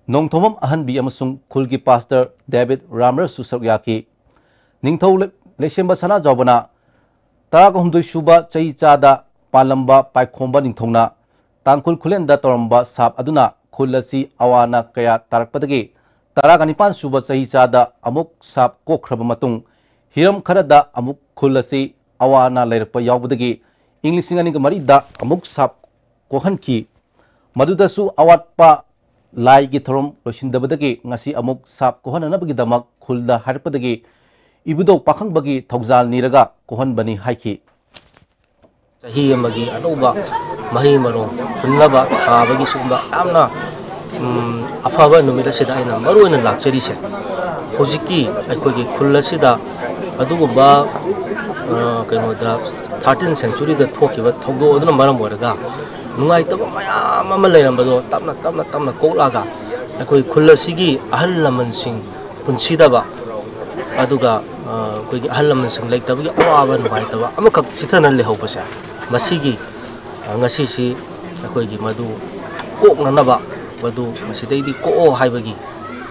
ꯅꯣꯡꯊꯣꯝꯕꯝ ꯑꯍꯟꯕꯤ ꯑꯃꯁꯨꯡ ꯈꯨꯜꯒꯤ ꯄꯥꯁꯇꯔ ꯗꯦꯕꯤꯠ ꯔꯥꯝꯔꯁꯁꯨ ꯁꯔꯨꯛ ꯌꯥꯈꯤ꯫ ꯅꯤꯡꯊꯧ ꯂꯩ- ꯂꯩꯁꯦꯝꯕ ꯁꯅꯥꯖꯥꯎꯕꯅ ꯇꯔꯥꯒ ꯍꯨꯝꯗꯣꯏ ꯁꯨꯕ ꯆꯍꯤ ꯆꯥꯗ ꯄꯥꯜꯂꯝꯕ ꯄꯥꯏꯈꯣꯝꯕ ꯅꯤꯡꯊꯧꯅ ꯇꯥꯡꯈꯨꯜ ꯈꯨꯂꯦꯟꯗ ꯇꯧꯔꯝꯕ ꯁꯥꯞ ꯑꯗꯨꯅ ꯈꯨꯜ ꯑꯁꯤ ꯑꯋꯥ ꯑꯅꯥ ꯀꯌꯥ ꯇꯥꯔꯛꯄꯗꯒꯤ ꯇꯔꯥꯒ ꯅꯤꯄꯥꯟ ꯁꯨꯕ ꯆꯍꯤ ꯆꯥꯗ ꯑꯃꯨꯛ ꯁꯥꯞ ꯀꯣꯛꯈ꯭ꯔꯕ ꯃꯇꯨꯡ, ꯍꯤꯔꯝ ꯈꯔꯗ ꯑꯃꯨꯛ ꯈꯨꯜ ꯑꯁꯤ ꯑꯋꯥ ꯑꯅꯥ ꯂꯩꯔꯛꯄ ꯌꯥꯎꯕꯗꯒꯤ ꯏꯪ ꯂꯤꯁꯤꯡ ꯑꯅꯤꯒ ꯃꯔꯤꯗ ꯑꯃꯨꯛ ꯁꯥꯞ ꯀꯣꯛꯍꯟꯈꯤ꯫ ꯃꯗꯨꯗꯁꯨ ꯑꯋꯥꯠꯄ ꯂꯥꯏꯒꯤ ꯊꯧꯔꯝ ꯂꯣꯏꯁꯤꯟꯗꯕꯗꯒꯤ ꯉꯁꯤ ꯑꯃꯨꯛ ꯁꯥꯞ ꯀꯣꯛꯍꯟꯅꯅꯕꯒꯤꯗꯃꯛ ꯈꯨꯜꯗ ꯍꯥꯏꯔꯛꯄꯗꯒꯤ ꯏꯕꯨꯙꯧ ꯄꯥꯈꯪꯕꯒꯤ ꯊꯧꯖꯥꯜ ꯅꯤꯔꯒ ꯀꯣꯛꯍꯟꯕꯅꯤ ꯍꯥꯏꯈꯤ꯫ ꯆꯍꯤ ꯑꯃꯒꯤ ꯑꯅꯧꯕ ꯃꯍꯩ ꯃꯔꯣꯡ ꯍꯨꯟꯅꯕ ꯊꯥꯕꯒꯤ ꯁꯤꯒꯨꯝꯕ ꯌꯥꯝꯅ, ꯎꯝ, ꯑꯐꯕ ꯅꯨꯃꯤꯠ ꯑꯁꯤꯗ ꯑꯩꯅ ꯃꯔꯨ ꯑꯣꯏꯅ ꯂꯥꯛꯆꯔꯤꯁꯦ, ꯍꯧꯖꯤꯛꯀꯤ ꯑꯩꯈꯣꯏꯒꯤ ꯈꯨꯜ ꯑꯁꯤꯗ ꯑꯗꯨꯒꯨꯝꯕ, ꯑ, ꯀꯩꯅꯣꯗ, ꯊꯥꯔꯇꯤꯟ ꯁꯦꯟꯆꯨꯔꯤꯗ ꯊꯣꯛꯈꯤꯕ ꯊꯧꯗꯣꯛ ꯑꯗꯨꯅ ꯃꯔꯝ ꯑꯣꯏꯔꯒ ꯅꯨꯡꯉꯥꯏꯇꯕ ꯃꯌꯥꯝ ꯑꯃ ꯂꯩꯔꯝꯕꯗꯣ ꯇꯞꯅ, ꯇꯞꯅ, ꯇꯞꯅ ꯀꯣꯛꯂꯛꯑꯒ ꯑꯩꯈꯣꯏ ꯈꯨꯜ ꯑꯁꯤꯒꯤ ꯑꯍꯜ ꯂꯃꯟꯁꯤꯡ ꯄꯨꯟꯁꯤꯗꯕ, ꯑꯗꯨꯒ, ꯑ, ꯑꯩꯈꯣꯏꯒꯤ ꯑꯍꯜ ꯂꯃꯟꯁꯤꯡ ꯂꯩꯇꯕꯒꯤ ꯑꯋꯥꯕ ꯅꯨꯡꯉꯥꯏꯇꯕ ꯑꯃꯈꯛ ꯆꯤꯊꯅ ꯂꯩꯍꯧꯕꯁꯦ, ꯃꯁꯤꯒꯤ, ꯑ, ꯉꯁꯤꯁꯤ ꯑꯩꯈꯣꯏꯒꯤ ꯃꯗꯨ ꯀꯣꯛꯅꯅꯕ, ꯃꯗꯨ ꯃꯁꯤꯗꯩꯗꯤ ꯀꯣꯛꯑꯣ ꯍꯥꯏꯕꯒꯤ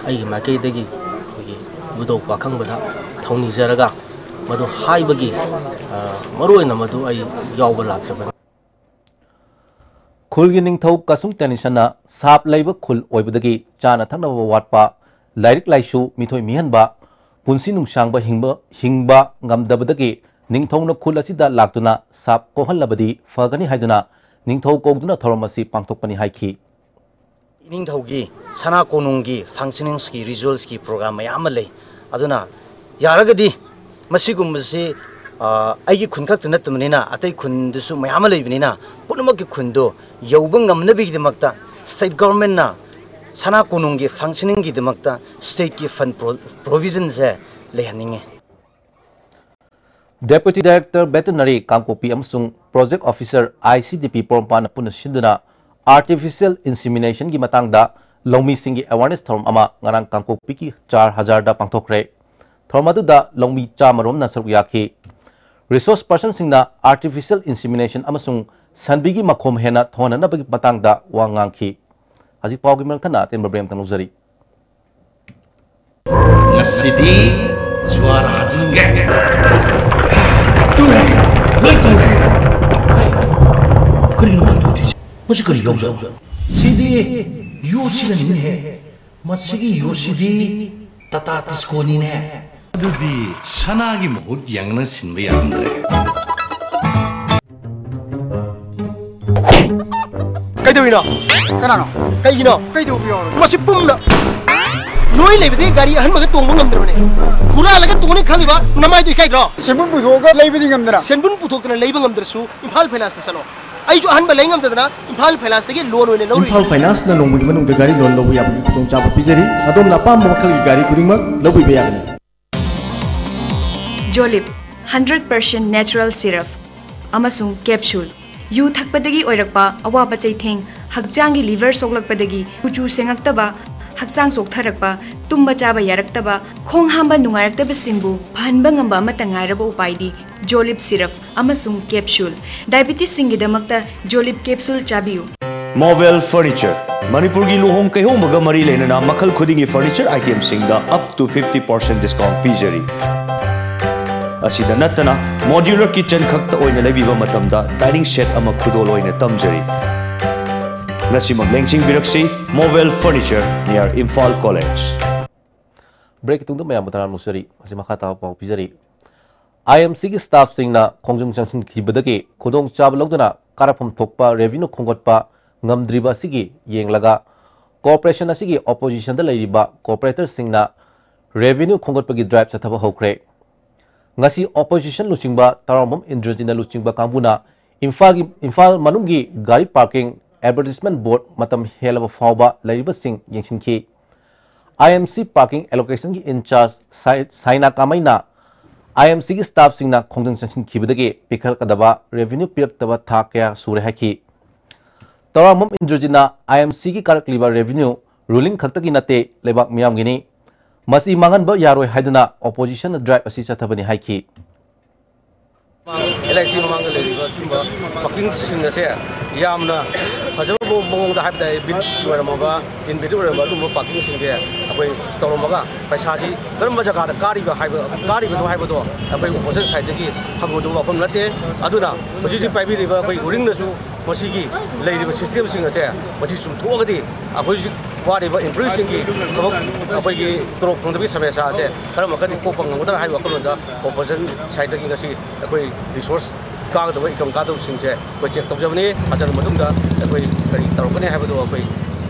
ꯑꯩꯒꯤ ꯃꯥꯏꯀꯩꯗꯒꯤ ꯑꯩꯈꯣꯏꯒꯤ ꯏꯕꯨꯙꯧ ꯄꯥꯈꯪꯕꯗ ꯊꯧꯅꯤꯖꯔꯒ ꯃꯗꯨ ꯍꯥꯏꯕꯒꯤ, ꯑ, ꯃꯔꯨ ꯑꯣꯏꯅ ꯃꯗꯨ ꯑꯩ ꯌꯥꯎꯕ ꯂꯥꯛꯆꯕꯅꯤ꯫ ꯈꯨꯜꯒꯤ ꯅꯤꯡꯊꯧ ꯀꯁꯨꯡ ꯇꯦꯅꯤꯁꯟꯅ ꯁꯥꯞ ꯂꯩꯕ ꯈꯨꯜ ꯑꯣꯏꯕꯗꯒꯤ ꯆꯥꯅ ꯊꯛꯅꯕ ꯋꯥꯠꯄ, ꯂꯥꯏꯔꯤꯛ ꯂꯥꯏꯁꯨ ꯃꯤꯊꯣꯏ ꯃꯤꯍꯦꯟꯕ, ꯄꯨꯟꯁꯤ ꯅꯨꯡꯁꯥꯡꯕ ꯍꯤꯡꯕ, ꯍꯤꯡꯕ ꯉꯝꯗꯕꯗꯒꯤ ꯅꯤꯡꯊꯧꯅ ꯈꯨꯜ ꯑꯁꯤꯗ ꯂꯥꯛꯇꯨꯅ ꯁꯥꯞ ꯀꯣꯛꯍꯜꯂꯕꯗꯤ ꯐꯒꯅꯤ ꯍꯥꯏꯗꯨꯅ ꯅꯤꯡꯊꯧ ꯀꯧꯗꯨꯅ ꯊꯧꯔꯝ ꯑꯁꯤ ꯄꯥꯡꯊꯣꯛꯄꯅꯤ ꯍꯥꯏꯈꯤ꯫ ꯏꯅꯤꯡꯊꯧꯒꯤ ꯁꯅꯥ ꯀꯣꯅꯨꯡꯒꯤ functioningꯁꯀꯤ, ritualsꯀꯤ program ꯃꯌꯥꯝ ꯑꯃ ꯂꯩ꯫ ꯑꯗꯨꯅ ꯌꯥꯔꯒꯗꯤ ꯃꯁꯤꯒꯨꯝꯕꯁꯤ, ꯑ, ꯑꯩꯒꯤ ꯈꯨꯟ ꯈꯛꯇ ꯅꯠꯇꯕꯅꯤꯅ ꯑꯇꯩ ꯈꯨꯟꯗꯁꯨ ꯃꯌꯥꯝ ꯑꯃ ꯂꯩꯕꯅꯤꯅ ꯄꯨꯝꯅꯃꯛꯀꯤ ꯈꯨꯟꯗꯣ ꯌꯧꯕ ꯉꯝꯅꯕꯒꯤꯗꯃꯛꯇ state governmentꯅ ꯁꯅꯥ ꯀꯣꯅꯨꯡꯒꯤ functioningꯒꯤꯗꯃꯛꯇ stateꯀꯤ fund pro-, provisionꯁꯦ ꯂꯩꯍꯟꯅꯤꯡꯉꯤ꯫ Deputy Director Veterinary ꯀꯥꯡꯄꯣꯛꯄꯤ ꯑꯃꯁꯨꯡ Project Officer I C D P ꯄꯣꯔꯣꯝꯄꯥꯠꯅ ꯄꯨꯟꯅ ꯁꯤꯟꯗꯨꯅ artificial inseminationꯒꯤ ꯃꯇꯥꯡꯗ ꯂꯧꯃꯤꯁꯤꯡꯒꯤ awareness ꯊꯧꯔꯝ ꯑꯃ ꯉꯔꯥꯡ ꯀꯥꯡꯄꯣꯛꯄꯤꯒꯤ ꯆꯥꯔ ꯍꯖꯥꯔꯗ ꯄꯥꯡꯊꯣꯛꯈ꯭ꯔꯦ꯫ ꯊꯧꯔꯝ ꯑꯗꯨꯗ ꯂꯧꯃꯤ ꯆꯥꯃꯔꯣꯝꯅ ꯁꯔꯨꯛ ꯌꯥꯈꯤ꯫ Resource personꯁꯤꯡꯅ artificial insemination ꯑꯃꯁꯨꯡ ꯁꯟꯕꯤꯒꯤ ꯃꯈꯣꯝ ꯍꯦꯟꯅ ꯊꯣꯛꯍꯟꯅꯕꯒꯤ ꯃꯇꯥꯡꯗ ꯋꯥ ꯉꯥꯡꯈꯤ꯫ ꯍꯧꯖꯤꯛ ꯄꯥꯎꯒꯤ ꯃꯔꯛ ꯊꯠꯅ ꯑꯇꯦꯟꯕ break ꯑꯃꯇꯪ ꯂꯧꯖꯔꯤ꯫ ꯉꯁꯤꯗꯤ ꯖꯨꯋꯥꯔ ꯍꯥꯖꯤꯟꯒꯦ꯫ ꯇꯨꯔꯦ, ꯂꯣꯏ ꯇꯨꯔꯦ꯫ ꯀꯔꯤꯅꯣ ꯃꯥꯅ ꯇꯧꯗꯣꯏꯁꯦ? ꯃꯁꯤ ꯀꯔꯤ ꯌꯥꯎꯖꯥꯠꯅꯣ? ꯁꯤꯗꯤ ꯌꯣꯠꯁꯤꯅꯅꯤꯅꯦꯍꯦ꯫ ꯃꯁꯤꯒꯤ ꯌꯨꯁꯤꯗꯤ ꯇꯥꯇꯥ ꯇꯤꯁꯀꯣꯅꯤꯅꯦ꯫ ꯑꯗꯨꯗꯤ ꯁꯅꯥꯒꯤ ꯃꯍꯨꯠ ꯌꯥꯡꯅ ꯁꯤꯟꯕ ꯌꯥꯔꯝꯗ꯭ꯔꯦ꯫ ꯀꯩꯗꯧꯔꯤꯅꯣ? ꯀꯅꯥꯅꯣ? ꯀꯩꯒꯤꯅꯣ? ꯀꯩꯗꯧꯕ ꯌꯥꯎꯔꯒꯦ? ꯃꯁꯤ ꯄꯨꯝꯅ ꯅꯣꯏ ꯂꯩꯕꯗꯤ ꯒꯥꯔꯤ ꯑꯍꯟꯕꯒ ꯇꯣꯡꯕ ꯉꯝꯗ꯭ꯔꯕꯅꯦ꯫ ꯍꯨꯔꯥꯜꯂꯒ ꯇꯣꯡꯅꯤ ꯈꯜꯂꯤꯕ ꯅꯃꯥꯏꯗꯣ ꯏꯀꯥꯏꯗ꯭ꯔꯣ? ꯁꯦꯟꯕꯨꯟ ꯄꯨꯊꯣꯛꯑꯒ ꯂꯩꯕꯗꯤ ꯉꯝꯗꯅ꯫ ꯁꯦꯟꯕꯨꯟ ꯄꯨꯊꯣꯛꯇꯅ ꯂꯩꯕ ꯉꯝꯗ꯭ꯔꯁꯨ ꯏꯝꯐꯥꯜ ꯐꯥꯏꯅꯥꯟꯁꯇ ꯆꯠꯂꯣ꯫ ꯑꯩꯁꯨ ꯑꯍꯟꯕ ꯂꯩ ꯉꯝꯗꯗꯅ ꯏꯝꯐꯥꯜ ꯐꯥꯏꯅꯥꯟꯁꯇꯒꯤ ꯂꯣꯟ ꯑꯣꯏꯅ ꯂꯧꯔꯨꯏ꯫ ꯏꯝꯐꯥꯜ ꯐꯥꯏꯅꯥꯟꯁꯅ ꯅꯣꯡꯃꯒꯤ ꯃꯅꯨꯡꯗ ꯒꯥꯔꯤ ꯂꯣꯟ ꯂꯧꯕ ꯌꯥꯕꯒꯤ ꯈꯨꯗꯣꯡꯆꯥꯕ ꯄꯤꯖꯔꯤ꯫ ꯑꯗꯣꯝꯅ ꯑꯄꯥꯝꯕ ꯃꯈꯜꯒꯤ ꯒꯥꯔꯤ ꯈꯨꯗꯤꯡꯃꯛ ꯂꯧꯕꯤꯕ ꯌꯥꯒꯅꯤ꯫ ꯖꯣꯂꯤꯞ ꯍꯟꯗ꯭ꯔꯦꯠ ꯄꯥꯔꯁꯦꯟ ꯅꯦꯆꯔꯦꯜ ꯁꯤꯔꯞ ꯑꯃꯁꯨꯡ ꯀꯦꯞꯁꯨꯜ꯫ ꯌꯨ ꯊꯛꯄꯗꯒꯤ ꯑꯣꯏꯔꯛꯄ ꯑꯋꯥꯕ ꯆꯩꯊꯦꯡ, ꯍꯛꯆꯥꯡꯒꯤ ꯂꯤꯚꯔ ꯁꯣꯛꯂꯛꯄꯗꯒꯤ ꯀꯨꯆꯨ ꯁꯦꯡꯉꯛꯇꯕ, ꯍꯛꯆꯥꯡ ꯆꯣꯛꯊꯔꯛꯄ, ꯇꯨꯝꯕ ꯆꯥꯕ ꯌꯥꯔꯛꯇꯕ, ꯈꯣꯡ ꯍꯥꯝꯕ ꯅꯨꯡꯉꯥꯏꯔꯛꯇꯕꯁꯤꯡꯕꯨ ꯐꯍꯟꯕ ꯉꯝꯕ ꯑꯃꯠꯇ ꯉꯥꯏꯔꯕ ꯎꯄꯥꯏꯗꯤ ꯖꯣꯂꯤꯞ ꯁꯤꯔꯞ ꯑꯃꯁꯨꯡ ꯀꯦꯞꯁꯨꯜ꯫ ꯗꯥꯏꯕꯤꯇꯤꯁꯁꯤꯡꯒꯤꯗꯃꯛꯇ ꯖꯣꯂꯤꯞ ꯀꯦꯞꯁꯨꯜ ꯆꯥꯕꯤꯌꯨ꯫ ꯃꯣꯕꯦꯜ ꯐꯔꯅꯤꯆꯔ, ꯃꯅꯤꯄꯨꯔꯒꯤ ꯂꯨꯍꯣꯡ ꯀꯩꯍꯣꯡꯕꯒ ꯃꯔꯤ ꯂꯩꯅꯅ ꯃꯈꯜ ꯈꯨꯗꯤꯡꯒꯤ ꯐꯔꯅꯤꯆꯔ ꯑꯥꯏꯇꯦꯝꯁꯤꯡꯗ up to fifty percent discount ꯄꯤꯖꯔꯤ꯫ ꯑꯁꯤꯗ ꯅꯠꯇꯅ, ꯃꯣꯗ꯭ꯌꯨꯂꯔ ꯀꯤꯆꯟ ꯈꯛꯇ ꯑꯣꯏꯅ ꯂꯩꯕꯤꯕ ꯃꯇꯝꯗ ꯗꯥꯏꯅꯤꯡ ꯁꯦꯠ ꯑꯃ ꯈꯨꯗꯣꯜ ꯑꯣꯏꯅ ꯇꯝꯖꯔꯤ꯫ ꯉꯁꯤꯃꯛ ꯂꯦꯡꯁꯤꯟꯕꯤꯔꯛꯁꯤ, ꯃꯣꯕꯦꯜ ꯐꯔꯅꯤꯆꯔ, near ꯏꯝꯐꯥꯜ ꯀꯣꯂꯦꯖ꯫ ꯕ꯭ꯔꯦꯛꯀꯤ ꯇꯨꯡꯗ ꯃꯌꯥꯝꯕꯨ ꯇꯔꯥꯝꯅ ꯑꯣꯛꯆꯔꯤ꯫ ꯃꯁꯤ ꯃꯈꯥ ꯇꯥꯕ ꯄꯥꯎ ꯄꯤꯖꯔꯤ꯫ ꯑꯥꯏ ꯑꯦꯝ ꯁꯤꯒꯤ ꯁ꯭ꯇꯥꯐꯁꯤꯡꯅ ꯈꯣꯡꯖꯪ ꯆꯪꯁꯤꯟꯈꯤꯕꯗꯒꯤ ꯈꯨꯗꯣꯡꯆꯥꯕ ꯂꯧꯗꯨꯅ ꯀꯥꯔꯛꯐꯝ ꯊꯣꯛꯄ ꯔꯦꯚꯤꯅ꯭ꯌꯨ ꯈꯣꯝꯒꯠꯄ ꯉꯝꯗ꯭ꯔꯤꯕ ꯑꯁꯤꯒꯤ ꯌꯦꯡꯂꯒ ꯀꯣꯔꯄꯣꯔꯦꯁꯟ ꯑꯁꯤꯒꯤ ꯑꯣꯄꯣꯖꯤꯁꯟꯗ ꯂꯩꯔꯤꯕ ꯀꯣꯔꯄꯣꯔꯦꯇꯔꯁꯤꯡꯅ ꯔꯦꯚꯤꯅ꯭ꯌꯨ ꯈꯣꯝꯒꯠꯄꯒꯤ ꯗ꯭ꯔꯥꯏꯚ ꯆꯠꯊꯕ ꯍꯧꯈ꯭ꯔꯦ꯫ ꯉꯁꯤ ꯑꯣꯄꯣꯖꯤꯁꯟ ꯂꯨꯆꯤꯡꯕ ꯇꯔꯥꯝꯕꯝ ꯏꯟꯗ꯭ꯔꯖꯤꯠꯅ ꯂꯨꯆꯤꯡꯕ ꯀꯥꯡꯕꯨꯅ ꯏꯝꯐꯥꯜꯒꯤ, ꯏꯝꯐꯥꯜ ꯃꯅꯨꯡꯒꯤ ꯒꯥꯔꯤ ꯄꯥꯔꯀꯤꯡ, ꯑꯦꯗꯚꯔꯇꯤꯁꯃꯦꯟ ꯕꯣꯔꯗ ꯃꯇꯝ ꯍꯦꯜꯂꯕ ꯐꯥꯎꯕ ꯂꯩꯔꯤꯕꯁꯤꯡ ꯌꯦꯡꯁꯤꯟꯈꯤ꯫ ꯑꯥꯏ ꯑꯦꯝ ꯁꯤ ꯄꯥꯔꯀꯤꯡ ꯑꯦꯂꯣꯀꯦꯁꯟꯒꯤ ꯏꯟꯆꯥꯔꯖ ꯁꯥꯏ-, ꯁꯥꯏꯅꯥ ꯀꯥꯃꯩꯅ ꯑꯥꯏ ꯑꯦꯝ ꯁꯤꯒꯤ ꯁ꯭ꯇꯥꯐꯁꯤꯡꯅ ꯈꯣꯡꯖꯪ ꯆꯪꯁꯤꯟꯈꯤꯕꯗꯒꯤ ꯄꯤꯈꯠꯂꯛꯀꯗꯕ ꯔꯦꯚꯤꯅ꯭ꯌꯨ ꯄꯤꯔꯛꯇꯕ ꯊꯥ ꯀꯌꯥ ꯁꯨꯔꯦ ꯍꯥꯏꯈꯤ꯫ ꯇꯔꯥꯝꯕꯝ ꯏꯟꯗ꯭ꯔꯖꯤꯠꯅ ꯑꯥꯏ ꯑꯦꯝ ꯁꯤꯒꯤ ꯀꯥꯔꯛꯂꯤꯕ ꯔꯦꯚꯤꯅ꯭ꯌꯨ ꯔꯨꯂꯤꯡ ꯈꯛꯇꯒꯤ ꯅꯠꯇꯦ, ꯂꯩꯕꯥꯛ ꯃꯤꯌꯥꯝꯒꯤꯅꯤ꯫ ꯃꯁꯤ ꯃꯥꯡꯍꯟꯕ ꯌꯥꯔꯣꯏ ꯍꯥꯏꯗꯨꯅ ꯑꯣꯄꯣꯖꯤꯁꯟꯅ ꯗ꯭ꯔꯥꯏꯚ ꯑꯁꯤ ꯆꯠꯊꯕꯅꯤ ꯍꯥꯏꯈꯤ꯫ ꯑꯦꯜ ꯑꯥꯏ ꯁꯤ ꯃꯃꯥꯡꯗ ꯂꯩꯔꯤꯕ ꯁꯤꯒꯨꯝꯕ ꯄꯥꯔꯀꯤꯡꯁꯤꯡ ꯑꯁꯦ ꯌꯥꯝꯅ ꯐꯖꯕ ꯃꯑꯣꯡꯗ, ꯍꯥꯏꯕ ꯇꯥꯔꯦ, ꯕꯤꯠ ꯑꯣꯏꯔꯝꯃꯕ, ꯏꯟꯚꯦꯂꯤꯠ ꯑꯣꯏꯔꯝꯕ ꯑꯗꯨꯒꯨꯝꯕ ꯄꯥꯔꯀꯤꯡꯁꯤꯡꯁꯦ ꯑꯩꯈꯣꯏ ꯇꯧꯔꯝꯃꯒ ꯄꯩꯁꯥꯁꯤ ꯀꯔꯝꯕ ꯖꯒꯥꯗ ꯀꯥꯔꯤꯕ ꯍꯥꯏꯕ, ꯀꯥꯔꯤꯕꯅꯣ ꯍꯥꯏꯕꯗꯣ ꯑꯩꯈꯣꯏ ꯑꯣꯄꯣꯖꯤꯁꯟ ꯁꯥꯏꯠꯇꯒꯤ ꯐꯪꯒꯗꯕ ꯋꯥꯐꯝ ꯅꯠꯇꯦ꯫ ꯑꯗꯨꯅ ꯍꯧꯖꯤꯛ ꯍꯧꯖꯤꯛ ꯄꯥꯏꯕꯤꯔꯤꯕ ꯑꯩꯈꯣꯏ ꯔꯨꯂꯤꯡꯅꯁꯨ ꯃꯁꯤꯒꯤ ꯂꯩꯔꯤꯕ ꯁꯤꯁꯇꯦꯝꯁꯤꯡ ꯑꯁꯦ ꯃꯁꯤ ꯆꯨꯝꯊꯣꯛꯑꯒꯗꯤ ꯑꯩꯈꯣꯏ ꯍꯧꯖꯤꯛ ꯋꯥꯔꯤꯕ ꯏꯝꯄ꯭ꯂꯣꯌꯤꯁꯤꯡꯒꯤ ꯊꯕꯛ, ꯑꯩꯈꯣꯏꯒꯤ ꯇꯣꯂꯣꯞ ꯐꯪꯗꯕꯒꯤ ꯁꯃꯁ꯭ꯌꯥ ꯑꯁꯦ ꯈꯔ ꯃꯈꯩꯗꯤ ꯀꯣꯛꯄ ꯉꯝꯒꯗ꯭ꯔꯥ ꯍꯥꯏꯕ ꯋꯥꯈꯜꯂꯣꯟꯗ ꯑꯣꯄꯣꯖꯤꯁꯟ ꯁꯥꯏꯠꯇꯒꯤ ꯉꯁꯤ ꯑꯩꯈꯣꯏ ꯔꯤꯁꯣꯔꯁ ꯀꯥꯒꯗꯕ, ꯏꯟꯀꯝ ꯀꯥꯗꯕꯁꯤꯡꯁꯦ ꯑꯩꯈꯣꯏ ꯆꯦꯛ ꯇꯧꯖꯕꯅꯤ꯫ ꯊꯥꯖꯔꯕ ꯃꯇꯨꯡꯗ ꯑꯩꯈꯣꯏ ꯀꯔꯤ ꯇꯧꯔꯛꯀꯅꯤ ꯍꯥꯏꯕꯗꯨ ꯑꯩꯈꯣꯏ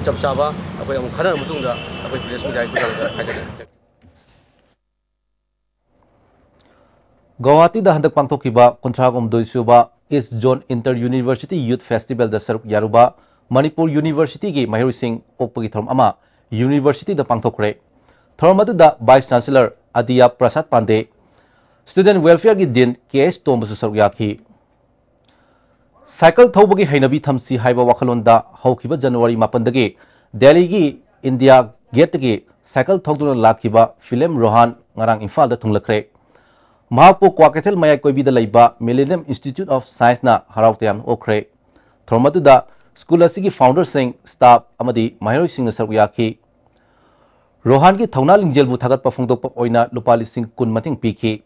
ꯆꯞ ꯆꯥꯕ ꯑꯩꯈꯣꯏ ꯑꯃꯨꯛ ꯈꯟꯅꯔꯕ ꯃꯇꯨꯡꯗ ꯑꯩꯈꯣꯏ ꯄ꯭ꯔꯦꯁ ꯃꯤꯗꯤꯌꯥꯒꯤ ꯈꯨꯠꯊꯥꯡꯗ ꯍꯥꯏꯖꯒꯦ꯫ ꯒꯧꯍꯥꯇꯤꯗ ꯍꯟꯗꯛ ꯄꯥꯡꯊꯣꯛꯈꯤꯕ ꯀꯨꯟꯊ꯭ꯔꯥ ꯍꯨꯝꯗꯣꯏ ꯁꯨꯕ ꯏꯁ ꯖꯣꯟ ꯏꯟꯇꯔ ꯌꯨꯅꯤꯚꯔꯁꯤꯇꯤ ꯌꯨꯊ ꯐꯦꯁꯇꯤꯚꯦꯜꯗ ꯁꯔꯨꯛ ꯌꯥꯔꯨꯕ ꯃꯅꯤꯄꯨꯔ ꯌꯨꯅꯤꯚꯔꯁꯤꯇꯤꯒꯤ ꯃꯍꯩꯔꯣꯏꯁꯤꯡ ꯑꯣꯛꯄꯒꯤ ꯊꯧꯔꯝ ꯑꯃ ꯌꯨꯅꯤꯚꯔꯁꯤꯇꯤꯗ ꯄꯥꯡꯊꯣꯛꯈ꯭ꯔꯦ꯫ ꯊꯧꯔꯝ ꯑꯗꯨꯗ ꯚꯥꯏꯁ ꯆꯥꯟꯁꯦꯂꯔ ꯑꯗꯤꯌꯥ ꯄ꯭ꯔꯁꯥꯗ ꯄꯥꯟꯗꯦ, ꯁ꯭ꯇꯨꯗꯦꯟꯠ ꯋꯦꯜꯐꯤꯌꯔꯒꯤ ꯗꯤꯟ ꯀꯦ ꯑꯩꯆ ꯇꯣꯝꯕꯁꯨ ꯁꯔꯨꯛ ꯌꯥꯈꯤ꯫ ꯁꯥꯏꯀꯜ ꯊꯧꯕꯒꯤ ꯍꯩꯅꯕꯤ ꯊꯝꯁꯤ ꯍꯥꯏꯕ ꯋꯥꯈꯜꯂꯣꯟꯗ ꯍꯧꯈꯤꯕ ꯖꯅꯋꯥꯔꯤ ꯃꯥꯄꯟꯗꯒꯤ ꯗꯦꯜꯂꯤꯒꯤ ꯏꯟꯗꯤꯌꯥ ꯒꯦꯠꯇꯒꯤ ꯁꯥꯏꯀꯜ ꯊꯧꯗꯨꯅ ꯂꯥꯛꯈꯤꯕ ꯐꯤꯂꯦꯝ ꯔꯣꯍꯥꯟ ꯉꯔꯥꯡ ꯏꯝꯐꯥꯜꯗ ꯊꯨꯡꯂꯛꯈ꯭ꯔꯦ꯫ ꯃꯍꯥꯛꯄꯨ ꯀ꯭ꯋꯥꯀꯩꯊꯦꯜ ꯃꯌꯥꯏ ꯀꯣꯏꯕꯤꯗ ꯂꯩꯕ Millennium Institute of Scienceꯅ ꯍꯔꯥꯎ ꯇꯌꯥꯝꯅ ꯑꯣꯛꯈ꯭ꯔꯦ꯫ ꯊꯧꯔꯝ ꯑꯗꯨꯗ ꯁ꯭ꯀꯨꯜ ꯑꯁꯤꯒꯤ ꯐꯥꯎꯟꯗꯔꯁꯤꯡ, ꯁ꯭ꯇꯥꯐ ꯑꯃꯗꯤ ꯃꯍꯩꯔꯣꯏꯁꯤꯡꯅ ꯁꯔꯨꯛ ꯌꯥꯈꯤ꯫ ꯔꯣꯍꯥꯟꯒꯤ ꯊꯧꯅꯥ ꯂꯤꯡꯖꯦꯜꯕꯨ ꯊꯥꯒꯠꯄ ꯐꯣꯡꯗꯣꯛꯄ ꯑꯣꯏꯅ ꯂꯨꯄꯥ ꯂꯤꯁꯤꯡ ꯀꯨꯟ ꯃꯇꯦꯡ ꯄꯤꯈꯤ꯫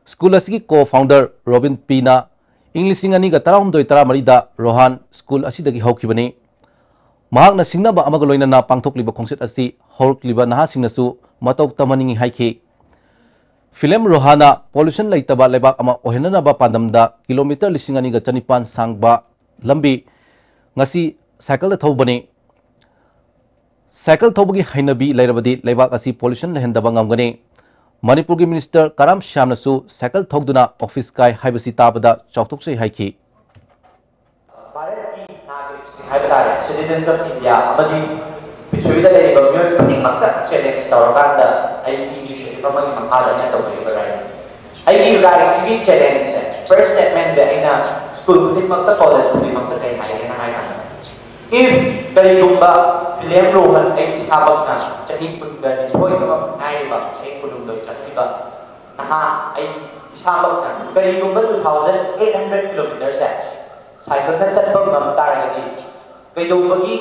ꯁ꯭ꯀꯨꯜ ꯑꯁꯤꯒꯤ ꯀꯣ ꯐꯥꯎꯟꯗꯔ ꯔꯣꯕꯤꯟ ꯄꯤꯅ ꯏꯪ ꯂꯤꯁꯤꯡ ꯑꯅꯤꯒ ꯇꯔꯥꯍꯨꯝꯗꯣꯏ ꯇꯔꯥꯃꯔꯤꯗ ꯔꯣꯍꯥꯟ ꯁ꯭ꯀꯨꯜ ꯑꯁꯤꯗꯒꯤ ꯍꯧꯈꯤꯕꯅꯤ꯫ ꯃꯍꯥꯛꯅ ꯁꯤꯡꯅꯕ ꯑꯃꯒ ꯂꯣꯏꯅꯅ ꯄꯥꯡꯊꯣꯛꯂꯤꯕ ꯈꯣꯡꯆꯠ ꯑꯁꯤ ꯍꯧꯔꯛꯂꯤꯕ ꯅꯍꯥꯁꯤꯡꯅꯁꯨ ꯃꯇꯧ ꯇꯝꯍꯟꯅꯤꯡꯏ ꯍꯥꯏꯈꯤ꯫ ꯐꯤꯂꯦꯝ ꯔꯣꯍꯥꯟꯅ ꯄꯣꯂꯨꯁꯟ ꯂꯩꯇꯕ ꯂꯩꯕꯥꯛ ꯑꯃ ꯑꯣꯏꯍꯟꯅꯅꯕ ꯄꯥꯟꯗꯝꯗ ꯀꯤꯂꯣꯃꯤꯇꯔ ꯂꯤꯁꯤꯡ ꯑꯅꯤꯒ ꯆꯅꯤꯄꯥꯟ ꯁꯥꯡꯕ ꯂꯝꯕꯤ ꯉꯁꯤ ꯁꯥꯏꯀꯜꯗ ꯊꯧꯕꯅꯤ꯫ ꯁꯥꯏꯀꯜ ꯊꯧꯕꯒꯤ ꯍꯩꯅꯕꯤ ꯂꯩꯔꯕꯗꯤ ꯂꯩꯕꯥꯛ ꯑꯁꯤ ꯄꯣꯂꯨꯁꯟ ꯂꯩꯍꯟꯗꯕ ꯉꯝꯒꯅꯤ꯫ ꯃꯅꯤꯄꯨꯔꯒꯤ ꯃꯤꯅꯤꯁꯇꯔ ꯀꯔꯥꯝ ꯁ꯭ꯌꯥꯝꯅꯁꯨ ꯁꯥꯏꯀꯜ ꯊꯧꯗꯨꯅ ꯑꯣꯐꯤꯁ ꯀꯥꯏ ꯍꯥꯏꯕꯁꯤ ꯇꯥꯕꯗ ꯆꯥꯎꯊꯣꯛꯆꯩ ꯍꯥꯏꯈꯤ꯫ ꯚꯥꯔꯠꯀꯤ ꯅꯥꯒꯔꯤꯛꯁꯤꯡ ꯍꯥꯏꯕ ꯇꯥꯔꯦ, citizens of India ꯑꯃꯗꯤ ꯄ꯭ꯔꯤꯊꯤꯕꯤꯗ ꯂꯩꯔꯤꯕ ꯃꯤꯑꯣꯏ ꯈꯨꯗꯤꯡꯃꯛꯇ ꯆꯦꯂꯦꯟꯖ ꯇꯧꯔꯀꯥꯟꯗ ꯑꯩꯒꯤ initiative ꯑꯃꯒꯤ ꯃꯈꯥꯗ ꯑꯩꯅ ꯇꯧꯖꯔꯤꯕ ꯔꯥꯏꯠꯅꯤ꯫ ꯑꯩꯒꯤ ꯔꯥꯏꯠꯁꯤꯒꯤ ꯆꯦꯂꯦꯟꯖꯁꯦ, ꯐꯥꯔꯁ ꯁ꯭ꯇꯦꯠꯃꯦꯟꯁꯦ ꯑꯩꯅ ꯁ꯭ꯀꯨꯜ ꯈꯨꯗꯤꯡꯃꯛꯇ, ꯀꯣꯂꯦꯖ ꯈꯨꯗꯤꯡꯃꯛꯇ ꯀꯩ ꯍꯥꯏꯒꯦꯅ ꯍꯥꯏ ꯀꯥꯟꯗ, if ꯀꯔꯤꯒꯨꯝꯕ ꯐꯤꯂꯦꯝ ꯔꯣꯍꯟ ꯑꯩ ꯏꯁꯥꯃꯛꯅ ꯆꯍꯤ ꯀꯨꯟꯒ ꯅꯤꯊꯣꯏ ꯈꯛ ꯉꯥꯏꯔꯤꯕ, ꯆꯍꯤ ꯀꯨꯟꯍꯨꯝꯗꯣꯏ ꯆꯪꯂꯤꯕ ꯅꯍꯥ ꯑꯩ ꯏꯁꯥꯃꯛꯅ ꯀꯔꯤꯒꯨꯝꯕ two thousand eight hundred ꯀꯤꯂꯣꯃꯤꯇꯔꯁꯦ ꯁꯥꯏꯀꯜꯅ ꯆꯠꯄ ꯉꯝ ꯇꯥꯔꯒꯗꯤ, ꯀꯩꯗꯧꯕꯒꯤ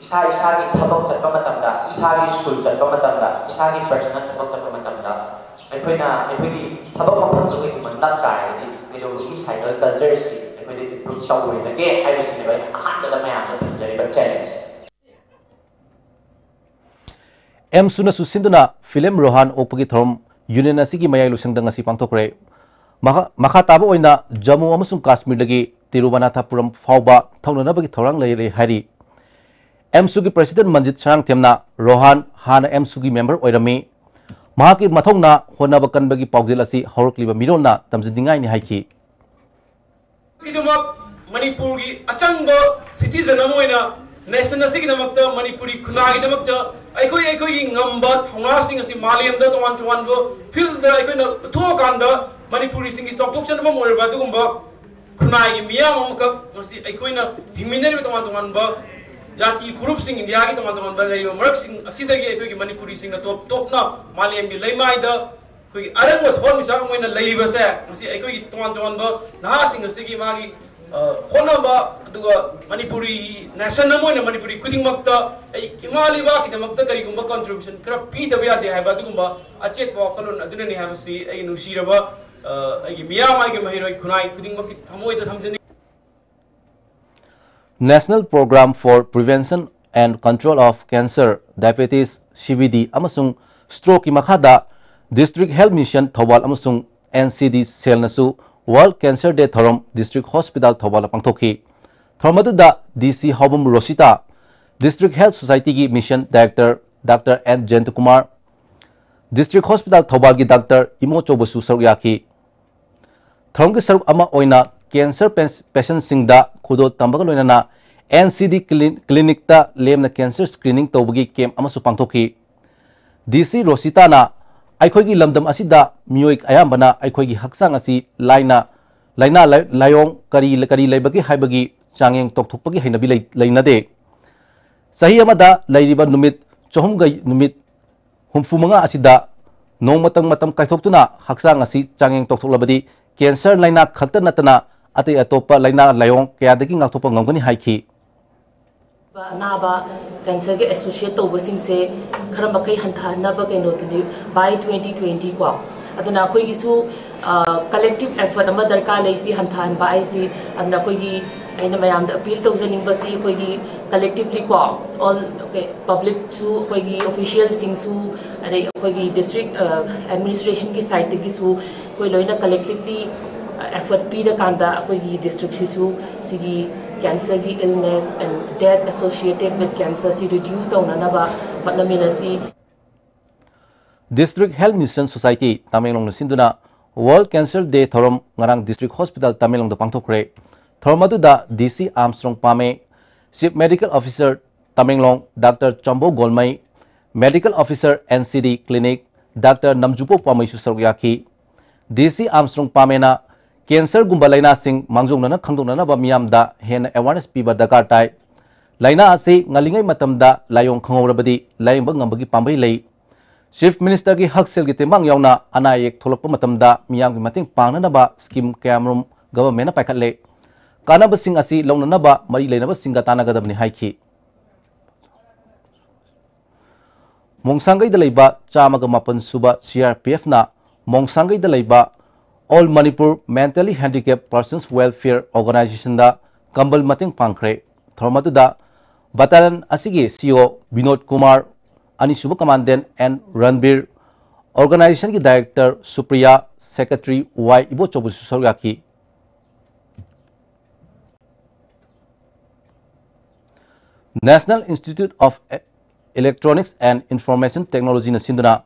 ꯏꯁꯥ ꯏꯁꯥꯒꯤ ꯊꯕꯛ ꯆꯠꯄ ꯃꯇꯝꯗ, ꯏꯁꯥꯒꯤ ꯁ꯭ꯀꯨꯜ ꯆꯠꯄ ꯃꯇꯝꯗ, ꯏꯁꯥꯒꯤ ꯄꯔꯁꯅꯦꯜ ꯊꯕꯛ ꯆꯠꯄ ꯃꯇꯝꯗ ꯑꯩꯈꯣꯏꯅ ꯑꯩꯈꯣꯏꯒꯤ ꯊꯕꯛ ꯃꯐꯝꯗ ꯀꯩꯒꯨꯝꯕ ꯅꯛ ꯇꯥꯔꯒꯗꯤ ꯀꯩꯗꯧꯕꯒꯤ ꯁꯥꯏꯀꯜ ꯀꯜꯆꯔꯁꯤ ꯑꯩꯈꯣꯏꯗ ꯏꯝꯄ꯭ꯔꯨꯞ ꯇꯧꯔꯣꯏꯗꯒꯦ ꯍꯥꯏꯕꯁꯤꯅꯦꯕ ꯑꯩꯅ ꯑꯍꯥꯟꯕꯗ ꯃꯌꯥꯝꯗ ꯊꯝꯖꯔꯤꯕ ꯆꯦꯂꯦꯟꯖꯁꯦ꯫ ꯑꯦꯝꯁꯨꯅꯁꯨ ꯁꯤꯟꯗꯨꯅ ꯐꯤꯂꯝ ꯔꯣꯍꯥꯟ ꯑꯣꯛꯄꯒꯤ ꯊꯧꯔꯝ ꯌꯨꯅꯤꯌꯟ ꯑꯁꯤꯒꯤ ꯃꯌꯥꯏ ꯂꯣꯏꯁꯪꯗ ꯉꯁꯤ ꯄꯥꯡꯊꯣꯛꯈ꯭ꯔꯦ꯫ ꯃꯈꯥ, ꯃꯈꯥ ꯇꯥꯕ ꯑꯣꯏꯅ ꯖꯝꯃꯨ ꯑꯃꯁꯨꯡ ꯀꯥꯁꯃꯤꯔꯗꯒꯤ ꯇꯤꯔꯨꯕꯅꯥꯊꯄꯨꯔꯝ ꯐꯥꯎꯕ ꯊꯧꯅꯅꯕꯒꯤ ꯊꯧꯔꯥꯡ ꯂꯩꯔꯦ ꯍꯥꯏꯔꯤ꯫ ꯑꯦꯝꯁꯨꯒꯤ ꯄ꯭ꯔꯦꯁꯤꯗꯦꯟꯠ ꯃꯟꯖꯤꯠ ꯁꯔꯥꯡꯊꯦꯝꯅ ꯔꯣꯍꯥꯟ ꯍꯥꯟꯅ ꯑꯦꯝꯁꯨꯒꯤ ꯃꯦꯝꯕꯔ ꯑꯣꯏꯔꯝꯃꯤ, ꯃꯍꯥꯛꯀꯤ ꯃꯊꯧꯅꯥ ꯍꯣꯠꯅꯕ ꯀꯟꯕꯒꯤ ꯄꯥꯎꯖꯦꯜ ꯑꯁꯤ ꯍꯧꯔꯛꯂꯤꯕ ꯃꯤꯔꯣꯜꯅ ꯇꯝꯖꯅꯤꯡꯉꯥꯏꯅꯤ ꯍꯥꯏꯈꯤ꯫ ꯒꯤꯗꯃꯛ ꯃꯅꯤꯄꯨꯔꯒꯤ ꯑꯆꯪꯕ ꯁꯤꯇꯤꯖꯟ ꯑꯃ ꯑꯣꯏꯅ ꯅꯦꯁꯟ ꯑꯁꯤꯒꯤꯗꯃꯛꯇ, ꯃꯅꯤꯄꯨꯔꯤ ꯈꯨꯟꯅꯥꯏꯒꯤꯗꯃꯛꯇ ꯑꯩꯈꯣꯏ ꯑꯩꯈꯣꯏꯒꯤ ꯉꯝꯕ ꯊꯧꯅꯥꯁꯤꯡ ꯑꯁꯤ ꯃꯥꯂꯦꯝꯗ ꯇꯣꯉꯥꯟ ꯇꯣꯉꯥꯟꯕ ꯐꯤꯜꯗ ꯑꯩꯈꯣꯏꯅ ꯎꯠꯊꯣꯛꯑꯀꯥꯟꯗ ꯃꯅꯤꯄꯨꯔꯤꯁꯤꯡꯒꯤ ꯆꯥꯎꯊꯣꯛꯆꯅꯐꯝ ꯑꯣꯏꯔꯕ ꯑꯗꯨꯒꯨꯝꯕ ꯈꯨꯟꯅꯥꯏꯒꯤ ꯃꯤꯌꯥꯝ ꯑꯃꯈꯛ ꯉꯁꯤ ꯑꯩꯈꯣꯏꯅ ꯍꯤꯡꯃꯤꯟꯅꯔꯤꯕ ꯇꯣꯉꯥꯟ ꯇꯣꯉꯥꯟꯕ ꯖꯥꯇꯤ ꯐꯨꯔꯨꯞꯁꯤꯡ, ꯏꯟꯗꯤꯌꯥꯒꯤ ꯇꯣꯉꯥꯟ ꯇꯣꯉꯥꯟꯕ ꯂꯩꯔꯤꯕ ꯃꯔꯛꯁꯤꯡ ꯑꯁꯤꯗꯒꯤ ꯑꯩꯈꯣꯏꯒꯤ ꯃꯅꯤꯄꯨꯔꯤꯁꯤꯡꯅ ꯇꯣꯞ ꯇꯣꯞꯅ ꯃꯥꯂꯦꯝꯒꯤ ꯂꯩꯃꯥꯏꯗ ꯑꯩꯈꯣꯏꯒꯤ ꯑꯔꯪꯕ ꯊꯋꯥꯟꯃꯤꯆꯥꯛ ꯑꯃ ꯑꯣꯏꯅ ꯂꯩꯔꯤꯕꯁꯦ ꯉꯁꯤ ꯑꯩꯈꯣꯏꯒꯤ ꯇꯣꯉꯥꯟ ꯇꯣꯉꯥꯟꯕ ꯅꯍꯥꯁꯤꯡ ꯑꯁꯤꯒꯤ ꯃꯥꯒꯤ, ꯑ, ꯍꯣꯠꯅꯕ, ꯑꯗꯨꯒ ꯃꯅꯤꯄꯨꯔꯤ ꯅꯦꯁꯟ ꯑꯃ ꯑꯣꯏꯅ ꯃꯅꯤꯄꯨꯔꯤ ꯈꯨꯗꯤꯡꯃꯛꯇ ꯑꯩ ꯏꯃꯥ ꯂꯩꯕꯥꯛꯀꯤꯗꯃꯛꯇ ꯀꯔꯤꯒꯨꯝꯕ ꯀꯟꯇ꯭ꯔꯤꯕ꯭ꯌꯨꯁꯟ ꯈꯔ ꯄꯤꯗꯕ ꯌꯥꯗꯦ ꯍꯥꯏꯕ ꯑꯗꯨꯒꯨꯝꯕ ꯑꯆꯦꯠꯄ ꯋꯥꯈꯜꯂꯣꯟ ꯑꯗꯨꯅꯅꯤ ꯍꯥꯏꯕꯁꯤ ꯑꯩꯒꯤ ꯅꯨꯡꯁꯤꯔꯕ, ꯑ, ꯑꯩꯒꯤ ꯃꯤꯌꯥꯝ, ꯑꯩꯒꯤ ꯃꯍꯩꯔꯣꯏ ꯈꯨꯟꯅꯥꯏ ꯈꯨꯗꯤꯡꯃꯛꯀꯤ ꯊꯃꯣꯏꯗ ꯊꯝꯖꯅꯤꯡꯏ꯫ National Program for Prevention and Control of Cancer, Diabetes, C V D ꯑꯃꯁꯨꯡ ꯁ꯭ꯇ꯭ꯔꯣꯛꯀꯤ ꯃꯈꯥꯗ District Health Mission ꯊꯧꯕꯥꯜ ꯑꯃꯁꯨꯡ N C D ꯁꯦꯜꯅꯁꯨ World Cancer Day ꯊꯧꯔꯝ District Hospital ꯊꯧꯕꯥꯜꯗ ꯄꯥꯡꯊꯣꯛꯈꯤ꯫ ꯊꯧꯔꯝ ꯑꯗꯨꯗ D C ꯍꯥꯎꯕꯝ ꯔꯣꯁꯤꯇꯥ, District Health Societyꯒꯤ Mission Director Doctor N ꯖꯌꯟꯇꯀꯨꯃꯥꯔ, District Hospital ꯊꯧꯕꯥꯜꯒꯤ Doctor ꯏꯃꯣꯆꯧꯕꯁꯨ ꯁꯔꯨꯛ ꯌꯥꯈꯤ꯫ ꯊꯧꯔꯝꯒꯤ ꯁꯔꯨꯛ ꯑꯃ ꯑꯣꯏꯅ cancer ꯄꯦꯁ-, patientꯁꯤꯡꯗ ꯈꯨꯗꯣꯜ ꯇꯝꯕꯒ ꯂꯣꯏꯅꯅ N C D clin-, clinicꯇ ꯂꯦꯝꯅ cancer screening ꯇꯧꯕꯒꯤ camp ꯑꯃꯁꯨ ꯄꯥꯡꯊꯣꯛꯈꯤ꯫ D C ꯔꯣꯁꯤꯇꯥꯅ ꯑꯩꯈꯣꯏꯒꯤ ꯂꯝꯗꯝ ꯑꯁꯤꯗ ꯃꯤꯑꯣꯏ ꯑꯌꯥꯝꯕꯅ ꯑꯩꯈꯣꯏꯒꯤ ꯍꯛꯆꯥꯡ ꯑꯁꯤ ꯂꯥꯏꯅ, ꯂꯥꯏꯅꯥ ꯂꯥꯏ-, ꯂꯥꯏꯑꯣꯡ ꯀꯔꯤ, ꯀꯔꯤ ꯂꯩꯕꯒꯦ ꯍꯥꯏꯕꯒꯤ ꯆꯥꯡꯌꯦꯡ ꯇꯧꯊꯣꯛꯄꯒꯤ ꯍꯩꯅꯕꯤ ꯂꯩ-, ꯂꯩꯅꯗꯦ꯫ ꯆꯍꯤ ꯑꯃꯗ ꯂꯩꯔꯤꯕ ꯅꯨꯃꯤꯠ ꯆꯍꯨꯝꯒ ꯅꯨꯃꯤꯠ ꯍꯨꯝꯐꯨ ꯃꯉꯥ ꯑꯁꯤꯗ ꯅꯣꯡꯃꯇꯪ ꯃꯇꯝ ꯀꯥꯏꯊꯣꯛꯇꯨꯅ ꯍꯛꯆꯥꯡ ꯑꯁꯤ ꯆꯥꯡꯌꯦꯡ ꯇꯧꯊꯣꯛꯂꯕꯗꯤ cancer ꯂꯥꯏꯅꯥ ꯈꯛꯇ ꯅꯠꯇꯅ ꯑꯇꯩ ꯑꯇꯣꯞꯄ ꯂꯥꯏꯅꯥ ꯂꯥꯏꯑꯣꯡ ꯀꯌꯥꯗꯒꯤ ꯉꯥꯛꯊꯣꯛꯄ ꯉꯝꯒꯅꯤ ꯍꯥꯏꯈꯤ꯫ ꯑꯅꯥꯕ cancerꯒ associate ꯇꯧꯕꯁꯤꯡꯁꯦ ꯈꯔ ꯃꯈꯩ ꯍꯟꯊꯍꯟꯅꯕ ꯀꯩꯅꯣꯗꯨꯗꯤ by twenty twenty ꯀꯣ꯫ ꯑꯗꯨꯅ ꯑꯩꯈꯣꯏꯒꯤꯁꯨ, ꯑ, collective effort ꯑꯃ ꯗꯔꯀꯥꯔ ꯂꯩ ꯁꯤ ꯍꯟꯊꯍꯟꯕ ꯍꯥꯏꯁꯤ꯫ ꯑꯗꯨꯅ ꯑꯩꯈꯣꯏꯒꯤ ꯑꯩꯅ ꯃꯌꯥꯝꯗ ꯑꯄꯤꯜ ꯇꯧꯖꯅꯤꯡꯕꯁꯤ ꯑꯩꯈꯣꯏꯒꯤ ꯀꯂꯦꯛꯇꯤꯚꯂꯤ ꯀꯣ ꯑꯣꯜ ꯄꯕ꯭ꯂꯤꯛꯁꯨ ꯑꯩꯈꯣꯏꯒꯤ ꯑꯣꯐꯤꯁꯤꯌꯦꯜꯁꯤꯡꯁꯨ ꯑꯗꯩ ꯑꯩꯈꯣꯏꯒꯤ ꯗꯤꯁꯇ꯭ꯔꯤꯛ ꯑꯦꯗꯃꯤꯅꯤꯁꯇ꯭ꯔꯦꯁꯟꯒꯤ ꯁꯥꯏꯠꯇꯒꯤꯁꯨ ꯑꯩꯈꯣꯏ ꯂꯣꯏꯅ ꯀꯂꯦꯛꯇꯤꯚꯂꯤ ꯑꯦꯐꯔꯠ ꯄꯤꯔꯀꯥꯟꯗ ꯑꯩꯈꯣꯏꯒꯤ ꯗꯤꯁꯇ꯭ꯔꯤꯛꯁꯤꯁꯨ ꯁꯤꯒꯤ ꯀꯦꯟꯁꯔꯒꯤ illness and that ꯑꯦꯁꯣꯁꯤꯌꯦꯇꯦꯠ with ꯀꯦꯟꯁꯔꯁꯤ reduce ꯇꯧꯅꯅꯕ ꯍꯣꯠꯅꯃꯤꯟꯅꯁꯤ꯫ District Health Mission Society ꯇꯃꯦꯡꯂꯣꯡꯅ ꯁꯤꯟꯗꯨꯅ World Cancer Day ꯊꯧꯔꯝ ꯉꯔꯥꯡ District Hospital ꯇꯃꯦꯡꯂꯣꯡꯗ ꯄꯥꯡꯊꯣꯛꯈ꯭ꯔꯦ꯫ ꯊꯧꯔꯝ ꯑꯗꯨꯗ D C Armstrong Pame, Chief Medical Officer ꯇꯃꯦꯡꯂꯣꯡ doctor Chambou Golmei, Medical Officer N C D Clinic doctor Namjupok ꯄꯥꯃꯩꯁꯨ ꯁꯔꯨꯛ ꯌꯥꯈꯤ꯫ ꯗꯤ ꯁꯤ ꯑꯥꯝꯁꯇ꯭ꯔꯣꯡ ꯄꯥꯃꯦꯅ ꯀꯦꯟꯁꯔꯒꯨꯝꯕ ꯂꯥꯏꯅꯥꯁꯤꯡ ꯃꯥꯡꯖꯧꯅꯅ ꯈꯪꯗꯣꯛꯅꯅꯕ ꯃꯤꯌꯥꯝꯗ ꯍꯦꯟꯅ ꯑꯦꯋꯥꯔꯅꯦꯁ ꯄꯤꯕ ꯗꯔꯀꯥꯔ ꯇꯥꯏ꯫ ꯂꯥꯏꯅꯥ ꯑꯁꯤ ꯉꯜꯂꯤꯉꯩ ꯃꯇꯝꯗ ꯂꯥꯏꯑꯣꯡ ꯈꯪꯍꯧꯔꯕꯗꯤ ꯂꯥꯌꯦꯡꯕ ꯉꯝꯕꯒꯤ ꯄꯥꯝꯕꯩ ꯂꯩ꯫ ꯆꯤꯐ ꯃꯤꯅꯤꯁꯇꯔꯒꯤ ꯍꯛꯁꯦꯜꯒꯤ ꯇꯦꯡꯕꯥꯡ ꯌꯥꯎꯅ ꯑꯅꯥ ꯑꯌꯦꯛ ꯊꯣꯛꯂꯛꯄ ꯃꯇꯝꯗ ꯃꯤꯌꯥꯝꯒꯤ ꯃꯇꯦꯡ ꯄꯥꯡꯅꯅꯕ ꯁ꯭ꯀꯤꯝ ꯀꯌꯥꯃꯔꯨꯝ ꯒꯚꯔꯟꯃꯦꯟꯠꯅ ꯄꯥꯏꯈꯠꯂꯦ꯫ ꯀꯥꯟꯅꯕꯁꯤꯡ ꯑꯁꯤ ꯂꯧꯅꯅꯕ ꯃꯔꯤ ꯂꯩꯅꯕꯁꯤꯡꯒ ꯇꯥꯟꯅꯒꯗꯕꯅꯤ ꯍꯥꯏꯈꯤ꯫ ꯃꯣꯡꯁꯥꯡꯒꯩꯗ ꯂꯩꯕ ꯆꯥꯝꯃꯒ ꯃꯥꯄꯟ ꯁꯨꯕ ꯁꯤ ꯑꯥꯔ ꯄꯤ ꯑꯦꯐꯅ ꯃꯣꯡꯁꯥꯡꯒꯩꯗ ꯂꯩꯕ All Manipur Mentally Handicapped Persons Welfare Organizationꯗ ꯀꯝꯕꯜ ꯃꯇꯦꯡ ꯄꯥꯡꯈ꯭ꯔꯦ꯫ ꯊꯧꯔꯝ ꯑꯗꯨꯗ ꯕꯇꯥꯂꯟ ꯑꯁꯤꯒꯤ ꯁꯤ ꯏ ꯑꯣ ꯕꯤꯅꯣꯗ ꯀꯨꯃꯥꯔ, ꯑꯅꯤꯁꯨꯕ ꯀꯃꯥꯟꯗꯦꯟ ꯑꯦꯟ ꯔꯟꯕꯤꯔ, ꯑꯣꯔꯒꯅꯥꯏꯖꯦꯁꯟꯒꯤ ꯗꯥꯏꯔꯦꯛꯇꯔ ꯁꯨꯄ꯭ꯔꯤꯌꯥ, ꯁꯦꯀ꯭ꯔꯦꯇꯔꯤ ꯋꯥꯏ ꯏꯕꯣꯆꯧꯕꯁꯨ ꯁꯔꯨꯛ ꯌꯥꯈꯤ꯫ National Institute of Electronics and Information Technologyꯅ ꯁꯤꯟꯗꯨꯅ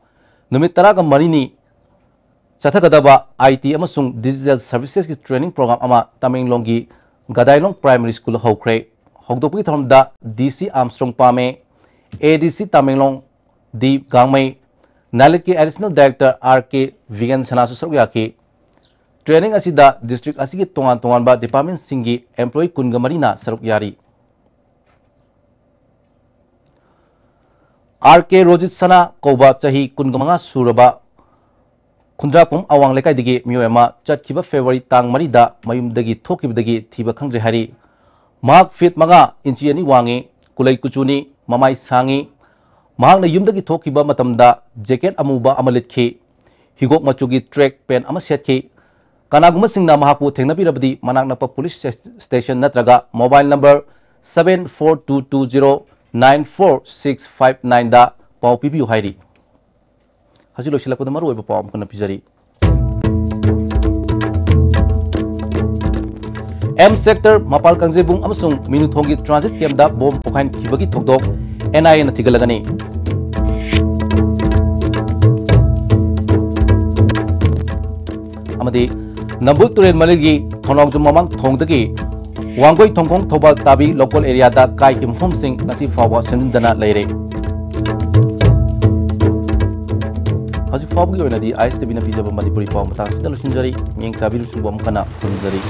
ꯅꯨꯃꯤꯠ ꯇꯔꯥꯒ ꯃꯔꯤꯅꯤ ꯆꯠꯊꯒꯗꯕ ꯑꯥꯏ ꯇꯤ ꯑꯃꯁꯨꯡ ꯗꯤꯖꯤꯇꯦꯜ ꯁꯔꯚꯤꯁꯦꯁꯀꯤ ꯇ꯭ꯔꯦꯅꯤꯡ ꯄ꯭ꯔꯣꯒ꯭ꯔꯥꯝ ꯑꯃ ꯇꯃꯦꯡꯂꯣꯡꯒꯤ ꯒꯗꯥꯏꯂꯣꯡ ꯄ꯭ꯔꯥꯏꯃꯔꯤ ꯁ꯭ꯀꯨꯜꯗ ꯍꯧꯈ꯭ꯔꯦ꯫ ꯍꯧꯗꯣꯛꯄꯒꯤ ꯊꯧꯔꯝꯗ ꯗꯤ ꯁꯤ ꯑꯥꯝꯁꯇ꯭ꯔꯣꯡ ꯄꯥꯃꯦ, ꯑꯦ ꯗꯤ ꯁꯤ ꯇꯃꯦꯡꯂꯣꯡ ꯗꯤ ꯒꯥꯡꯃꯩ, ꯅꯥꯏꯂꯤꯠꯀꯤ ꯑꯦꯗꯤꯁꯅꯦꯜ ꯗꯥꯏꯔꯦꯛꯇꯔ ꯑꯥꯔ ꯀꯦ ꯚꯤꯒꯦꯟ ꯁꯅꯥꯁꯨ ꯁꯔꯨꯛ ꯌꯥꯈꯤ꯫ ꯇ꯭ꯔꯦꯅꯤꯡ ꯑꯁꯤꯗ ꯗꯤꯁꯇ꯭ꯔꯤꯛ ꯑꯁꯤꯒꯤ ꯇꯣꯉꯥꯟ ꯇꯣꯉꯥꯟꯕ ꯗꯤꯄꯥꯔꯠꯃꯦꯟꯠꯁꯤꯡꯒꯤ ꯑꯦꯝꯄ꯭ꯂꯣꯌꯤ ꯀꯨꯟꯒ ꯃꯔꯤꯅ ꯁꯔꯨꯛ ꯌꯥꯔꯤ꯫ ꯑꯥꯔ ꯀꯦ ꯔꯣꯖꯤꯠ ꯁꯅꯥ ꯀꯧꯕ ꯆꯍꯤ ꯀꯨꯟꯒ ꯃꯉꯥ ꯁꯨꯔꯕ ꯈꯨꯟꯗ꯭ꯔꯥꯛꯄꯝ ꯑꯋꯥꯡ ꯂꯩꯀꯥꯏꯗꯒꯤ ꯃꯤꯑꯣꯏ ꯑꯃ ꯆꯠꯈꯤꯕ ꯐꯦꯕ꯭ꯔꯨꯋꯥꯔꯤ ꯇꯥꯡ ꯃꯔꯤꯗ ꯃꯌꯨꯝꯗꯒꯤ ꯊꯣꯛꯈꯤꯕꯗꯒꯤ ꯊꯤꯕ ꯈꯪꯗ꯭ꯔꯦ ꯍꯥꯏꯔꯤ꯫ ꯃꯍꯥꯛ ꯐꯤꯠ ꯃꯉꯥ ꯏꯟꯆꯤ ꯑꯅꯤ ꯋꯥꯡꯉꯤ, ꯀꯨꯂꯩ ꯀꯨꯆꯨꯅꯤ, ꯃꯃꯥꯏ ꯁꯥꯡꯉꯤ꯫ ꯃꯍꯥꯛꯅ ꯌꯨꯝꯗꯒꯤ ꯊꯣꯛꯈꯤꯕ ꯃꯇꯝꯗ ꯖꯦꯀꯦꯠ ꯑꯃꯨꯕ ꯑꯃ ꯂꯤꯠꯈꯤ꯫ ꯍꯤꯒꯣꯛ ꯃꯆꯨꯒꯤ ꯇ꯭ꯔꯦꯛ ꯄꯦꯟ ꯑꯃ ꯁꯦꯠꯈꯤ꯫ ꯀꯅꯥꯒꯨꯝꯕꯁꯤꯡꯅ ꯃꯍꯥꯛꯄꯨ ꯊꯦꯡꯅꯕꯤꯔꯕꯗꯤ ꯃꯅꯥꯛ ꯅꯛꯄ ꯄꯨꯂꯤꯁ ꯁ꯭ꯇꯦꯁꯟ ꯅꯠꯇ꯭ꯔꯒ mobile number seven four two two zero nine four six five nine ꯗ ꯄꯥꯎ ꯄꯤꯕꯤꯌꯨ ꯍꯥꯏꯔꯤ꯫ ꯍꯧꯖꯤꯛ ꯂꯣꯏꯁꯤꯜꯂꯛꯄꯗ ꯃꯔꯨꯑꯣꯏꯕ ꯄꯥꯎ ꯑꯃꯨꯛ ꯍꯟꯅ ꯄꯤꯖꯔꯤ꯫ ꯑꯦꯝ ꯁꯦꯛꯇꯔ ꯃꯄꯥꯜ ꯀꯥꯡꯖꯩꯕꯨꯡ ꯑꯃꯁꯨꯡ ꯃꯤꯅꯨꯊꯣꯡꯒꯤ ꯇ꯭ꯔꯥꯟꯖꯤꯠ ꯀꯦꯝꯞꯇ ꯕꯣꯝ ꯄꯣꯈꯥꯏꯈꯤꯕꯒꯤ ꯊꯧꯗꯣꯛ ꯑꯦꯟ ꯑꯥꯏ ꯑꯦꯅ ꯊꯤꯒꯠꯂꯒꯅꯤ꯫ ꯑꯃꯗꯤ ꯅꯝꯕꯨꯜ ꯇꯨꯔꯦꯜ ꯃꯔꯤꯒꯤ ꯊꯣꯡꯅꯥꯎꯖꯝ ꯃꯃꯥꯡ ꯊꯣꯡꯗꯒꯤ ꯋꯥꯡꯒꯣꯏ ꯊꯣꯡꯈꯣꯡ ꯊꯧꯕꯥꯜ ꯇꯥꯕꯤ ꯂꯣꯀꯦꯜ ꯑꯦꯔꯤꯌꯥꯗ ꯀꯥꯏꯈꯤꯕ ꯃꯐꯝꯁꯤꯡ ꯉꯁꯤ ꯐꯥꯎꯕ ꯁꯦꯝꯖꯤꯟꯗꯅ ꯂꯩꯔꯦ꯫ ꯍꯧꯖꯤꯛ ꯐꯥꯎꯕꯒꯤ ꯑꯣꯏꯅꯗꯤ ꯑꯥꯏ ꯑꯦꯁ ꯇꯤ ꯚꯤꯅ ꯄꯤꯖꯕ ꯃꯅꯤꯄꯨꯔꯤ ꯄꯥꯎ ꯃꯇꯥꯡ ꯑꯁꯤꯗ ꯂꯣꯏꯁꯤꯟꯖꯔꯤ꯫ ꯃꯤꯠꯌꯦꯡ ꯇꯥꯕꯤꯔꯤꯕꯁꯤꯡꯕꯨ ꯑꯃꯨꯛ ꯍꯟꯅ ꯈꯨꯔꯨꯝꯖꯔꯤ꯫